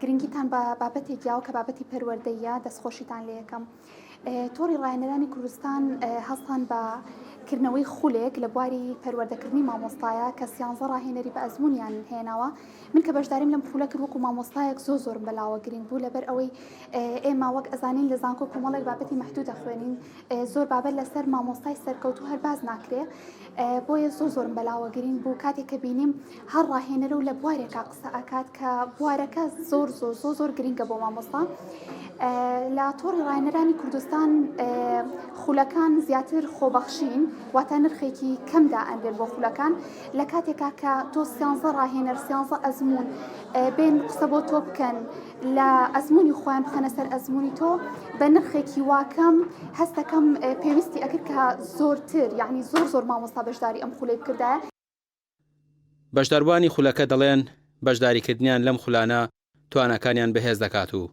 گرنگیتان بە بابەتێک یاوە کە بابەتی پەروەردەیە دەستخۆشیتان لێ یەکەم. تۆڕی ڕاهێنەرانی کوردستان هەستان بە کردنەوەی خولێک لە بواری پەروەردەکردنی مامۆستایە کە سیانزە ڕاهێنەری بە ئەزمونیان هێناوە من کە بەشداریم لەم خولە کرد وەکو مامۆستایەک زۆر زۆرم بەلاوە گرنگ بوو لەبەر ئەوەی ئێمە وەک ئەزانین لە زانکۆ کۆمەڵێک بابەتی مەحدود دەخوێنین زۆر بابەت لەسەر مامۆستای سەرکەوتوو هەر باس ناکرێ بۆیە زۆر زۆرم بەلاوە گرنگ بوو کاتێک کە بینیم هەر ڕاهێنەرە و لە بوارێکا قسە ئەکات کە بوارەکە زۆر زۆر زۆر زۆر گرنگە بۆ مامۆستا لە تۆڕی ڕاهێنەرانی کوردستان خولەکان زیاتر خۆبەخشین واتە نرخێکی کەمدا ئەندێن بۆ خولەکان لە کاتێکا کە تۆ سیانزە ڕاهێنەر سیانزە ئەزمون بێن قسە بۆ تۆ بکەن لە ئەزموونی خۆیان بخەنە سەر ئەزموونی تۆ بە نرخێکی واکەم هەستەکەم پێویستی ئەکرد کە زۆرتر یعنی زۆر زۆر مامۆستا بەشداری ئەم خولەی بکردایە. بەشداربووانی خولەکە دەڵێن، بەشداریکردنیان لەم خولانە تواناکانیان بەهێز دەکات و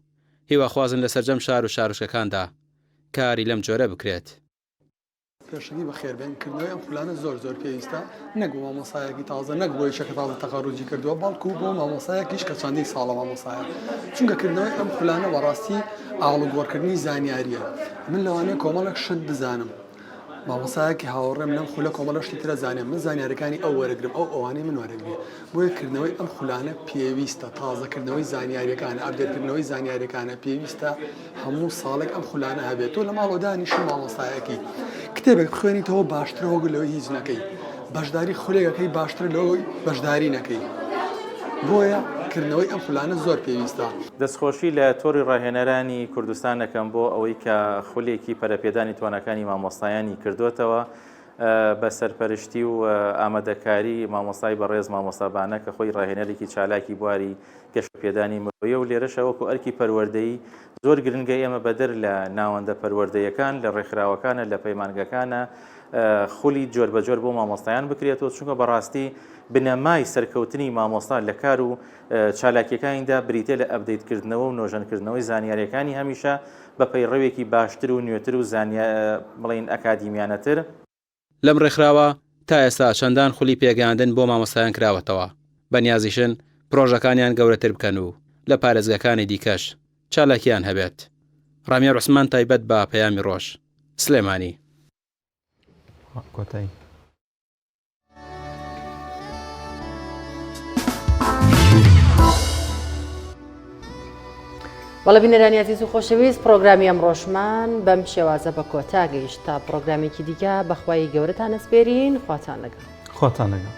هیواخوازن لە سەرجەم شار و شارۆچکەکاندا کاری لەم جۆرە بکرێت. پێشەنگی بەخێربێن، کردنەوەی ئەم خولانە زۆر زۆر پێویستە، نەک بۆ مامۆستایەکی تازە، نەک بۆ یەکێک کە تازە تەخەروجی کردووە، بەڵکو بۆ مامۆستایەکیش کە چەندین ساڵە مامۆستایە، چونکە کردنەوەی ئەم خولانە بەڕاستی ئاڵوگۆڕکردنی زانیارییە، من لەوانەیە کۆمەڵێک شت بزانم، مامۆستایەکی هاوڕێم لەم خولە کۆمەڵە شتی ترە زانێ من زانیارەکانی ئەو وەرەگرم ئەو ئەوانەی من وەرەگرێ بۆیە کردنەوەی ئەم خولانە پێویستە تازەکردنەوەی زانیاریەکانە update کردنەوەی زانیاریەکانە پێویستە هەموو ساڵێک ئەم خولانە هەبێت تۆ لە ماڵەوە دانیشی مامۆستایەکی کتێبێک بخوێنیتەوە باشترە وەک لەوەی هیچ نەکەی. بەشداری خولێکەکەی باشترە لەوەی بەشداری نەکەی بۆیە کردنەوەی ئەم خولانە زۆر پێویستە. دەستخۆشی لە تۆڕی ڕاهێنەرانی کوردستان ئەکەم بۆ ئەوەی کە خولێکی پەرەپێدانی تواناکانی مامۆستایانی کردۆتەوە بە سەرپەرشتی و ئامادەکاری مامۆستای بەڕێز مامۆستا بانە کە خۆی ڕاهێنەرێکی چالاکی بواری گەشەپێدانی مرۆیە و لێرەشە وەکو ئەرکی پەروەردەیی زۆر گرنگە ئێمە بەدەر لە ناوەندە پەروەردەیەکان لە ڕێکخراوەکانە لە پەیمانگەکانە خولی جۆربەجۆر بۆ مامۆستایان بکرێتەوە چونکە بەڕاستی بنەمای سەرکەوتنی مامۆستا لە کار و چالاکیەکانیدا بریتە لە ئەپدەیتکردنەوە و نۆژەنکردنەوەی زانیاریەکانی هەمیشە بە پەیڕەوێکی باشتر و نوێتر و زانیا بڵێین ئەکادیمیانەتر. لەم ڕێکخراوە تا ئێستا چەندان خولی پێگەیاندن بۆ مامۆستایان کراوەتەوە، بەنیازیشن پرۆژەکانیان گەورەتر بکەن و لە پارێزگاکانی دیکەش چالاکییان هەبێت. ڕامیار عوسمان تایبەت بە پەیامی ڕۆژ، سلێمانی. کۆتایی. بەڵێ بینەرانی ئازیز و خۆشەویست پرۆگرامی ئەمڕۆشمان بەم شێوازە بە کۆتا گەیشت تا پرۆگرامێکی دیکە بەخوای گەورەتان ئەسپێرین خواتان لەگەڵ خواتان لەگەڵ.